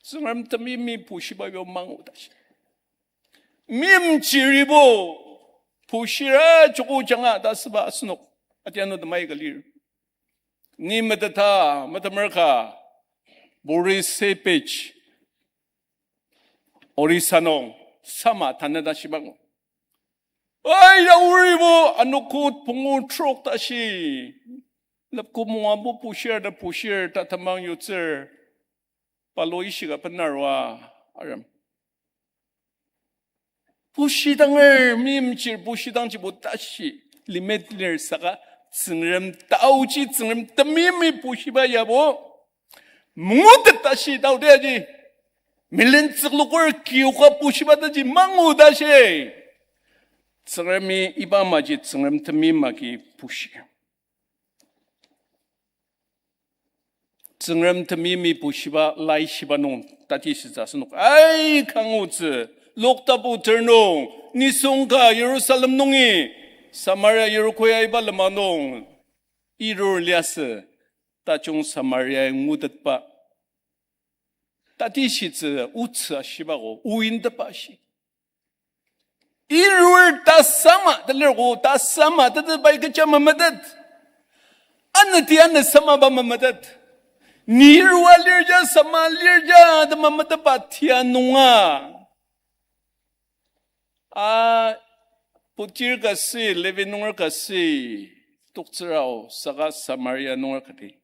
Tsüngrem temeimi pushiba yo mangu tashi. Meimchiribo pushira joko janga ta süba asenok. Atiano temai ka lir. Ni meteta, metemer ka, Boris Sepich, Orissa nung, sama tanü ta shiba ngu. Ai, ya uribo, anokot pungu trok tashi. Lepko mungabo pushir ta pushir ta tamang yutsür. Palo ishika penarua, arem. Pushidanger, meimchir pushidangjibo tashi, limit lir saka, Tsüngrem taoji, Tsüngrem temeimi pushiba yabo, mungutet tashi taodeaji, milen tsükloker kiyoka pushiba taji mangu tashi. Tsüngremi iba maji Tsüngrem temeim agi pushi. Tsüngrem temeimi pushiba laishiba nung tatishitsü asenok ai kangutsü, Lok tapu ter nung, nisung ka Jerusalem nungi, Samaria Yeriko ya iba lema nung, irur liasü, tajung Samaria ngutetba. Tatishitsü otsü ashibako, o indeba shi. Irur ta sama, ta lirko, ta sama, ta ta pai kecha memetet. Anati ana sama ba memetet. Ni irua lirja, sama lirja, ta memetetba tia nunga. A, putir ka si, Levi nunger ka si, toktsürao, saka Samaria nunger kati.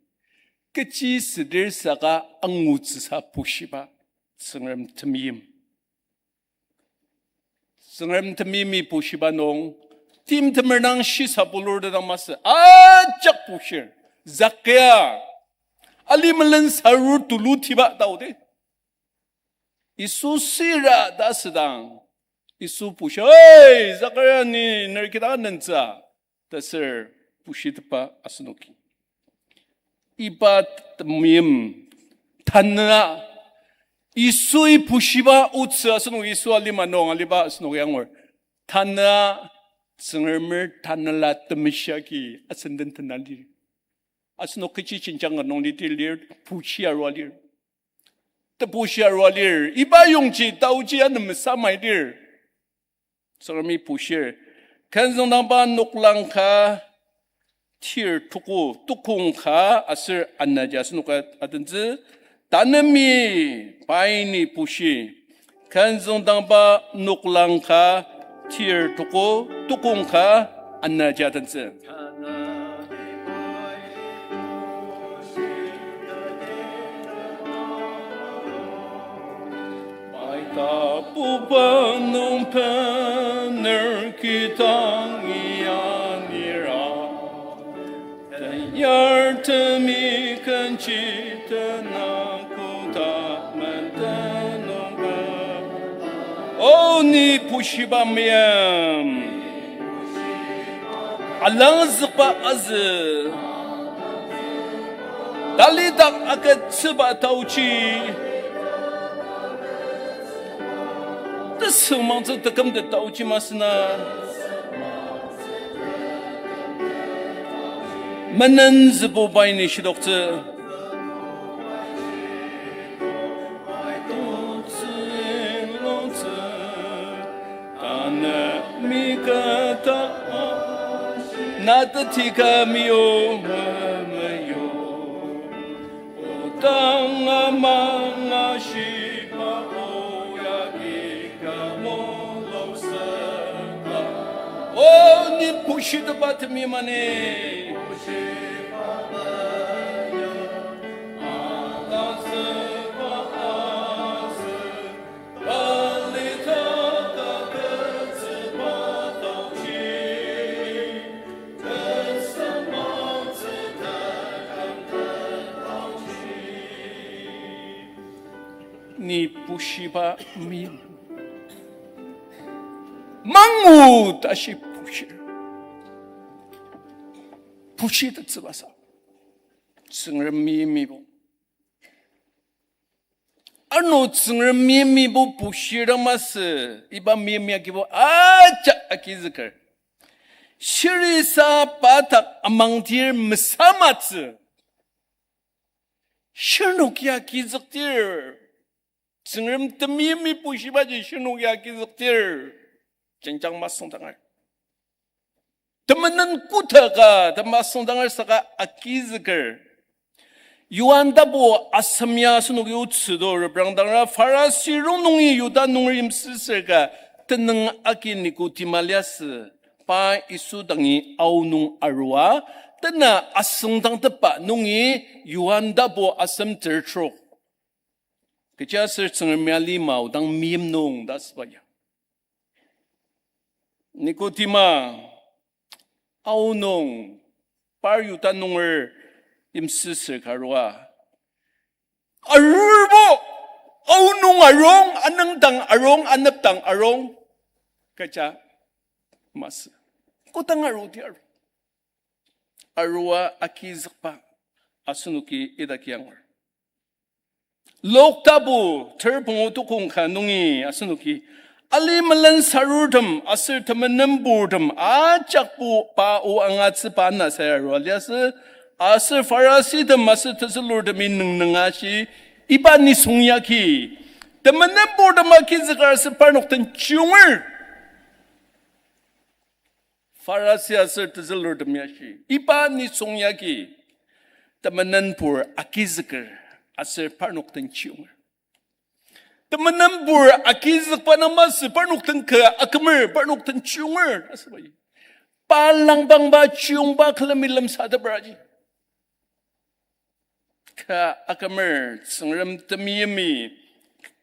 Kechi südir saka angutsüsa pushiba, Tsüngrem temeim. Tsüngrem temeimi pushiba nung, timtemer dang shisa pulur ta dang masü, ajak pushir, Zakia, ali melen sarur tulu tiba taote. Yisu sira ta asüdang, Yisu pushi, "Hey, Zakaria, ni ner kida nentsü," ta ser pushitepba asenoki. Iba temeim tanü, Yisui pushiba otsü asenok Yisu alima nung aliba asenoki angur. Tanü, Tsüngremer tanela temeshia agi asenden tena lir. Asenok kechi jenjang ka nung lidir lir, pushi arua lir. Tepushi arua lir, iba yongji taoji anemesa mai lir. Tsüngremi pushir. Kenzüngdangba noklang ka tir tuku, tukong ka aser anaji asenoka atentsü. Tanemi pai ni pushi. Kenzüngdangba noklang ka tir tuku, tukong ka anaji atentsü. Tapuba nung bener kidang ianira, teyar temi kenji tena koda menden nungba. O ni pushiba meyim, alangzükba azü. Talidak agütsüba taochi. Tesüngmangtsü tekümtet taochi masü na. Menen zübu pai ni shidoktsü. Tanü mi kata na teti ka mi o memeyo. Otang amang ashiba oya ki ka molo seta. O ni pushiteba temi mani. Ni pushiba mi. Mangu tashi pushir. Pushitettsübasa. Tsüngrem mimibo. Ano Tsüngrem mimibo pushir masü, iba mimi agibo ajak agizüker. Shirisa patak amangdir mesamatsü. Shirnoki agizükdir. Tsüngrem temimi pushibaji shirnoki agizükdir. Jenjang masüngdangar. Temenen kotaka ta masüngdangar saka agizüker. Yohan tapu asem ya asenoki otsü to reprangdangra Farasi rongnung nungi Yuda nunger yimsüsür ka tenüng agi Nikodima liasü. Pa Yisu dangi aonung arua, tena asüngdangtepa nungi Yohan tapu asem ter trok. Kechiaser Tsüngremi alima odang meim nung ta asüba ya. Nikodima, aonung, par Yuda nunger yimsüsür ka arua. Arurbo, aonung arung, anüngdang arung, anepdang arung. Kecha masü. Kodang aruti aru. Arua agizükba asenoki idaki angur. Luk tapu ter pungu tukong ka nungi asenoki ali melen sarurtem aser temenenpurtem ajakbo pa o angatsüba ana sayarua liasü, aser Farisitem aser tezülurtemi nüngnünga ashi, iba nisung yagi temenenpurtem agizüker aser parnok den chiunger. Farisi aser tezülurtem ya ashi, iba nisung yagi temenenpur agizüker aser parnok den chiunger. Temenenpur agizükba nung masü parnok den ka akümer, parnok den chiunger asübaji. Pa langbangba chiungba külemi lemsateperaji. Ka akümer Tsüngrem temeimi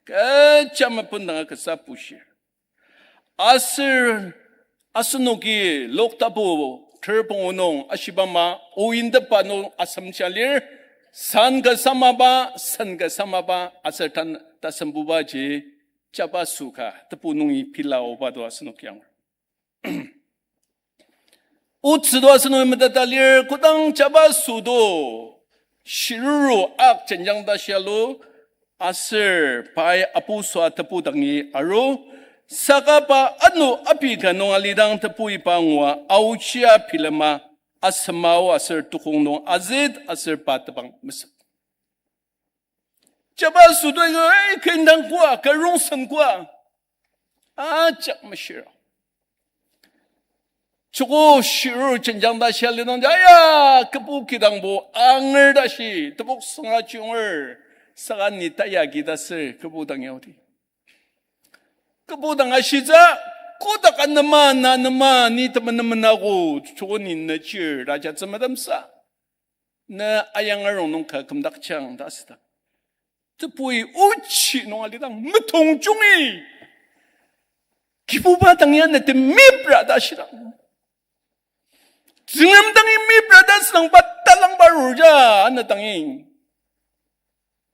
kecha mependanga kasa pushir. Aser asenoki Luk tapu ter pungu nung ashiba ama, ointepa nung asemsha lir, san ka samaba, sen ka samaba, aser tan tasembubaji, jabaso ka tebu nungi pila oba to asenok yang. Otsü to asenok meteta lir, kodang jabaso to shiruru ak jenjang ta shialu, aser pai apu süa tebu dangi aru, saka pa ano abi ka nung alidang tebu iba ngua aochia bilema, asemao aser tukong nung azüt aser pa tebang mesük. Jabaso to igo, ei, kendang koa, karongsen koa. Ajak meshira. Joko shiruru jenjang ta shia lidang, aya, kebu kidangbo anger ta shi, tebok sünga chiunger, saka ni taya ki ta ser, kebu dang yaudi. Kebu dang ashitsü, kodak anema, na nema, ni temenmen ako, joko ni ne chir, raja tsümetemsa. Ne ayang arung nung ka kümdaktsüang ta asüdang. Tebui ochi nung alidang metong jungi. Kibuba dang ya ne temipra ta ashidang. Tsüngrem dangi mipra ta asüdang pa talang parur ja, ana dangi.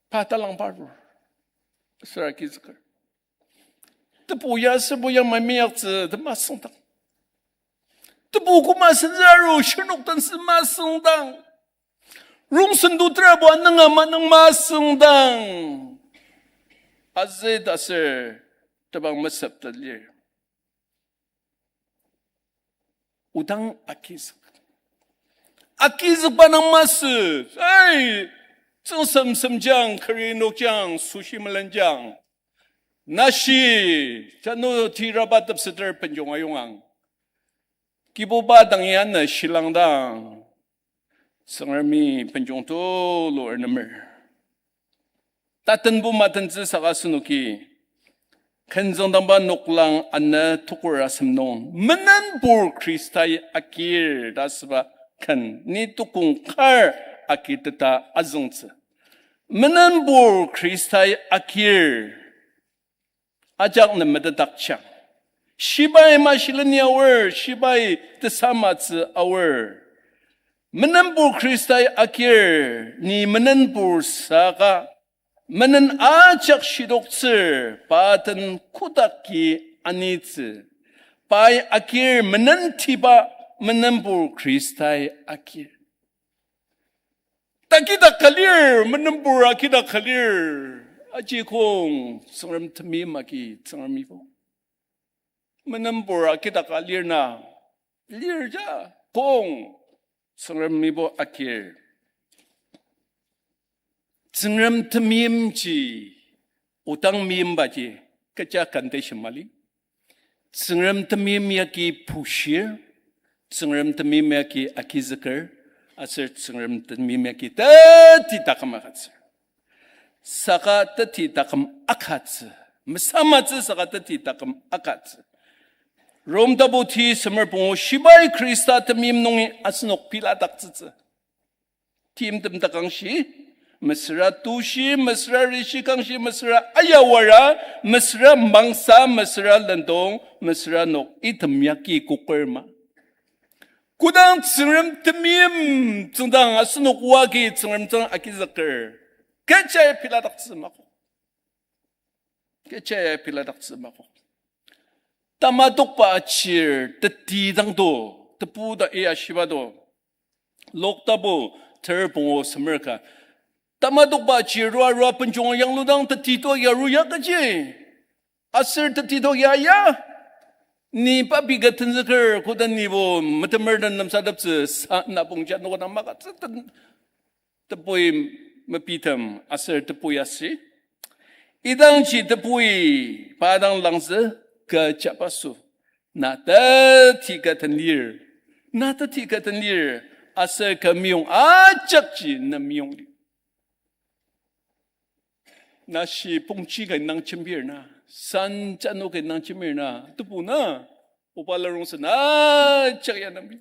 Pa talang parur. Süra kizüker. Tebu ya sübu ya mamiyaktsü temasüngdang. Tebu koma senzüaru shirnok den sü masüngdang. Rongsen to terabo ananga manang masüngdang. Azü ta aser tebang mesep ta lir. Odang agizük. Agizükba nung masü, ai, tsüngsem semjang, kari nokjang, sushi melenjang. Nashi, jano tiraba tepseter penjong ayongang. Kibuba dang ya na shilangdang. Tsüngremi penjong tulu ernemer. Tatenbo matentsü saka asenoki. Ken züngdangba noklang ana tukur asem nung. Menenpur Khristai agir ta asüba ken ni tukong kar agiteta azüngtsü. Menenpur Khristai agir. Ajak nem metetdaktsüang. Shibai mashileni aor, shibai tesamatsü aor. Menenpur Khristai agir, ni menenpur saka, menen ajak shidoktsür, pa den kodaki anitsü. Pai agir menentiba menenpur Khristai agir. Takidak ka lir, menenpur akidak ka lir. Aji kong, Tsüngrem temeim agi, Tsüngremibo. Menenpur akidak ka lir na, lir ja, kong, Tsüngremibo agir. Tsüngrem temeimji, odang meimbaji, kecha condition mali. Tsüngrem temeim yagi pushir, Tsüngrem temeim yagi agizüker, aser Tsüngrem temeim yagi teti taküm akatsür. Saka teti taküm akatsü, mesamatsü saka teti taküm akatsü. Rom tapu ti semer pungu shibai Khrista temeim nungi asenok piladaktsütsü. Timtem takangshi, mesüra tushi, mesüra rishi kangshi, mesüra ayawara, mesüra mangsa, mesüra lendong, mesüra nok item yagi koker ma. Kodang Tsüngrem temeim tsüngdang asenok oa agi Tsüngrem tsüng agizüker, kecha ya piladaktsü mako. Kecha ya piladaktsü mako. Tamatokba achir teti dang do, tebu ta iya shiba do. Lok tapu ter pungu semer ka. Tamatokba achir rua rua penjung yangludang teti to ya ru ya kaji. Aser teti to ya ya. Ni papi ka tenzüker koda nibo metemer den namsadaptsü sa na pongja nokdang maka tsü ten- tebui mepitem aser tebui asi. Idangji tebui pa dang langzü kü jabaso. Na teti ka den lir. Na teti ka den lir. Aser kü meyong ajakji na meyong li. Nashi pongji ka nang jembir na. San jano ka nang jembir na. Tebu na. Oba la rongsen ajak ya nangbi.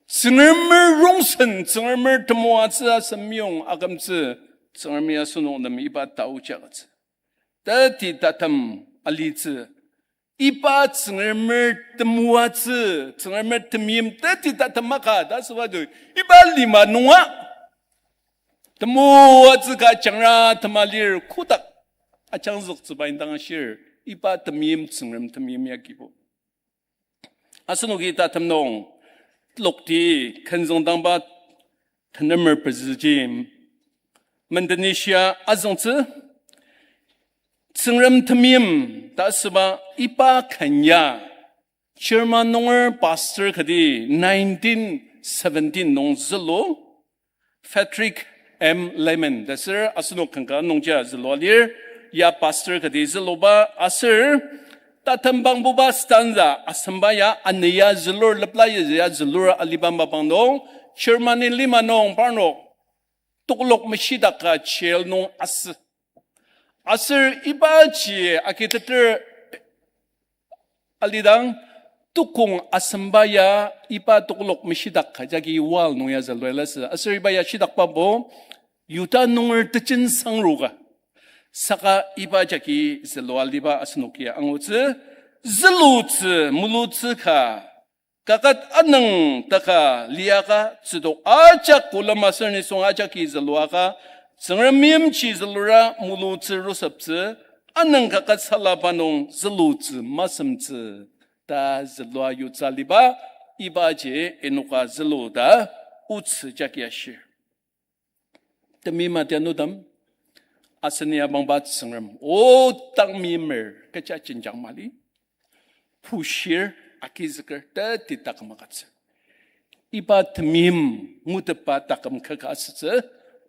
Tsüngremer rongsen, Tsüngremer temoatsü asem meyong akümtsü, Tsüngremi asenok nem iba tao jakatsü. Teti tatem alitsü. Iba Tsüngremer temoatsü, Tsüngremer temeim teti tatem maka ta süba to, iba lima nunga temoatsü ka jangra tema lir kotak ajangzüktsüba indang ashir, iba temeim Tsüngrem temeim ya kibo. Asenoki tatem nung, lokti kenzüngdangba tenemer pezüji, mendenishia azüngtsü, Tsüngrem temeim ta süba iba ken ya, German nunger pastor kati nineteen seventeen nung zülu, Frederick M. Lehman, ta ser asenok kanga nungji zülua lir, ya pastor kati züluba aser, tatembangbuba stanza asemba ya, ani ya zülur, lepla ya zülur aliba mapang nung, Germany lima nung parnok, tokolok meshidaka jail nung asü. Aser ibaji agiteter alidang, tokong asemba ya iba tokolok meshidak ka jagi wall nung ya zülua lasü. Aser iba ya shidakbabo, Yuda nunger tejen sangruka. Saka iba jagi zülua liba asenoki angutsü, zülutsü, mulutsü ka, kaket anüng taka liaka tsütok ajak kolem aser nisung ajaki züluaka, Tsüngrem meimji zülura mulutsü ruseptsü, anüng kaket salaba nung zülutsü masemtsü ta zülua yutsü liba, ibaji inoka zülu ta otsü jagi ashir. Temeim atianutem, asen ya bangba Tsüngrem, o tang meimer kecha jenjang mali. Pushir, agizüker, teti taküm agütsü. Iba temeim ngutetba taküm kaka asütsü,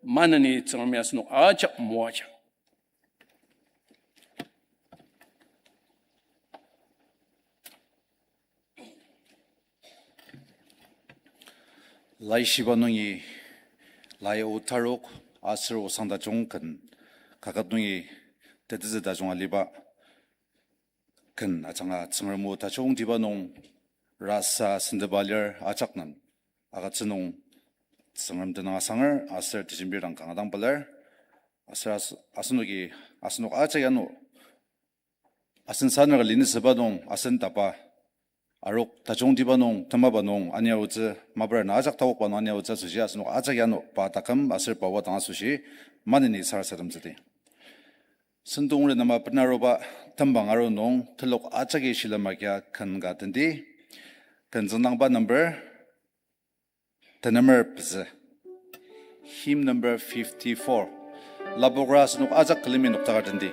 maneni Tsüngremi asenok ajak moajang. Laishiba nungi, lai o tarok, aser osang tajung ken, kaket nungi, tetezü tajung aliba, ken ajanga Tsüngrem o tajungtiba nung rasa sendeba lir ajak nem agütsü nung Tsüngrem tenüng asanger aser tejembir dang kanga dang pelar aser as-, asenoki asenok ajak ano asen sanür ka linisüba nung asen tapa arok tajungtiba nung temaba nung aniaotsü mabar na ajak tawokba nung aniaotsü asoshi asenok ajak ano pa taküm aser pa wadang asoshi maneni sarasademtsüdi. Sentong renema benaruba tembang aru nung telok ajaki shilem agia ken ka tendi. Ken züngdangba number, tenemer pezü. Hymn number fifty-four. Lapokra asenok ajak külemi noktakar tendi.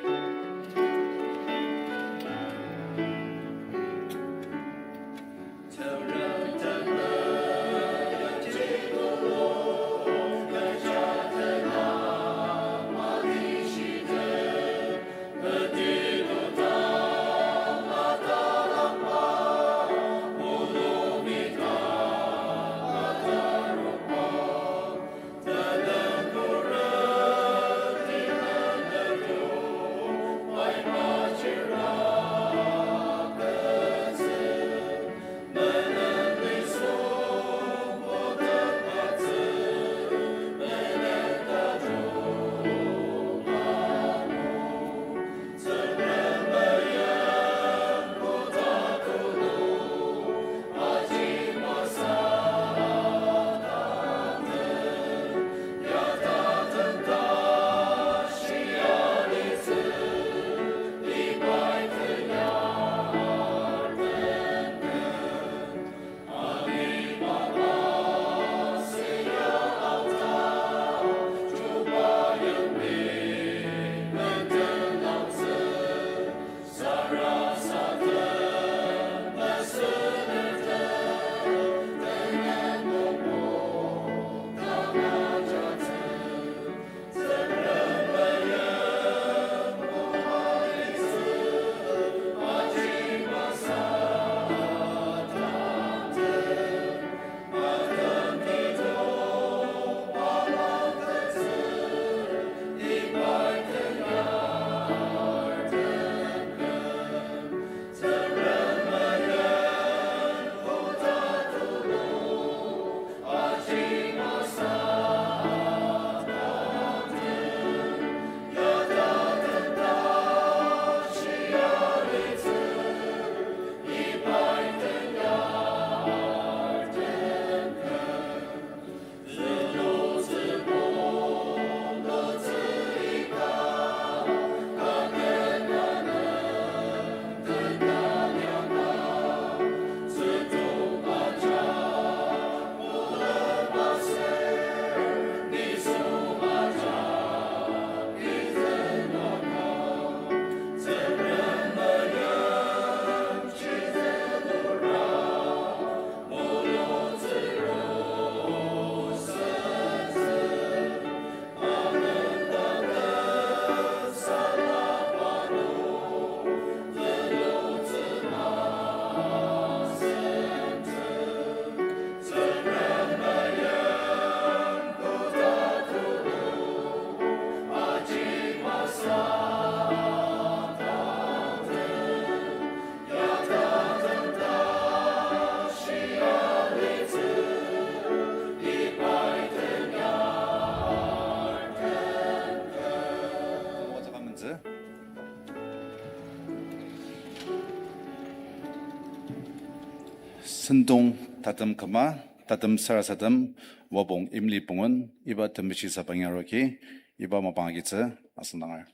Sentong tatem küma, tatem sarasadem, wabong imli pungun, iba temeshi sabang yaroki, iba mapang agitsü, asüngdanger.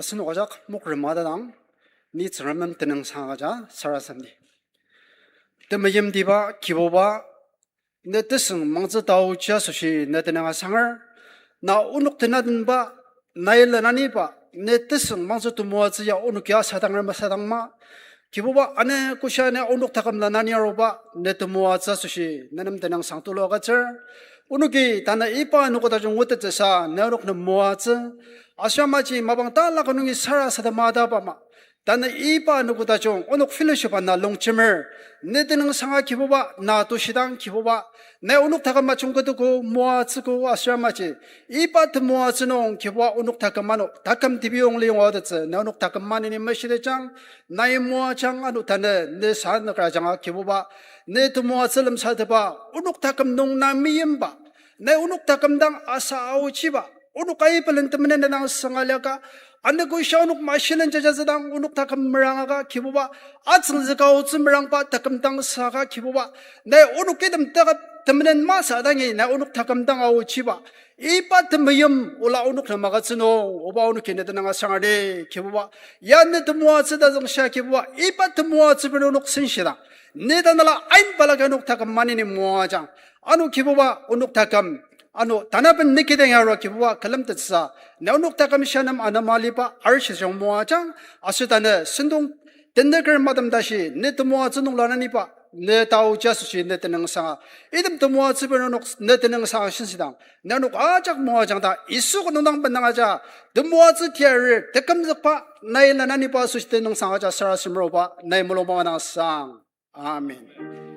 Asenok ajak mokrema tadang, ni Tsüngrem nem tenüngsang agüja sarasademdi. Temeimtiba Kibuba, ne tesüngmangtsü taoji asoshi ne tenüng asanger, na onok tenadenba, nai lenaniba, ne tesüngmangtsü temoatsü ya onoki asadanger masadangma, Kibuba, ane kushia ne onok taküm lenani aruba, ne temoatsü asoshi ne nem tenüngsang tulu agütsür. Onoki tanü iba anogo tajung ngutettsüsa ne onok nem moatsü. Aser yamaji mapang talaka nungi sarasadema taba ama, tanü iba anogo tajung onok fellowship ana longjemer, ne tenüngsanga Kibuba, na tushidang Kibuba, nai onok taküm majungketoko moatsüko aser yamaji iba temoatsü nung Kibuba onok taküm ano taküm tebiyong liyonga aotettsü ne onok taküm maneni meshitejang, nai moajang. Ano tanü ne sanükra ajanga Kibuba, ne temoatsü lemsatepa, onok taküm nung na meimba, nai onok taküm dang asa aochiba, onok aibelen temenen dang sangaliaka, anogo shia onok mashilen jajatsü dang onok taküm merangaka Kibuba, atsüngzüka otsü merangba taküm dang saka Kibuba, nai onok item taküm temenen masü dangi nai onok taküm dang aochiba, iba temeim ola onok nem agütsü nung, oba onoki ne tenüng asangerdi Kibuba. Ya ne temoatsü tazüngshia Kibuba, iba temoatsü bena onok senshidang, ne tanela ain balaka onok taküm maneni moajang. Ano Kibuba onok taküm, ano tanaben ne kidang yarua Kibuba külemtettsüsa, ne onok taküm shia nem anema aliba arishijung moajang. Aser tanü sentong tenüker matem tashi ne temoatsü nung lananiba, ne taoji asoshi ne tenüngsanga, item temoatsü bena onok ne tenüngsanga shinsidang, ne onok ajak moajang ta Yisu kü nung dang bendang aja, temoatsü tiarir tekümzükba, nai lenaniba asoshi tenüngsang aja sarasademer oba, nai mulung bangma dang sang. Amen.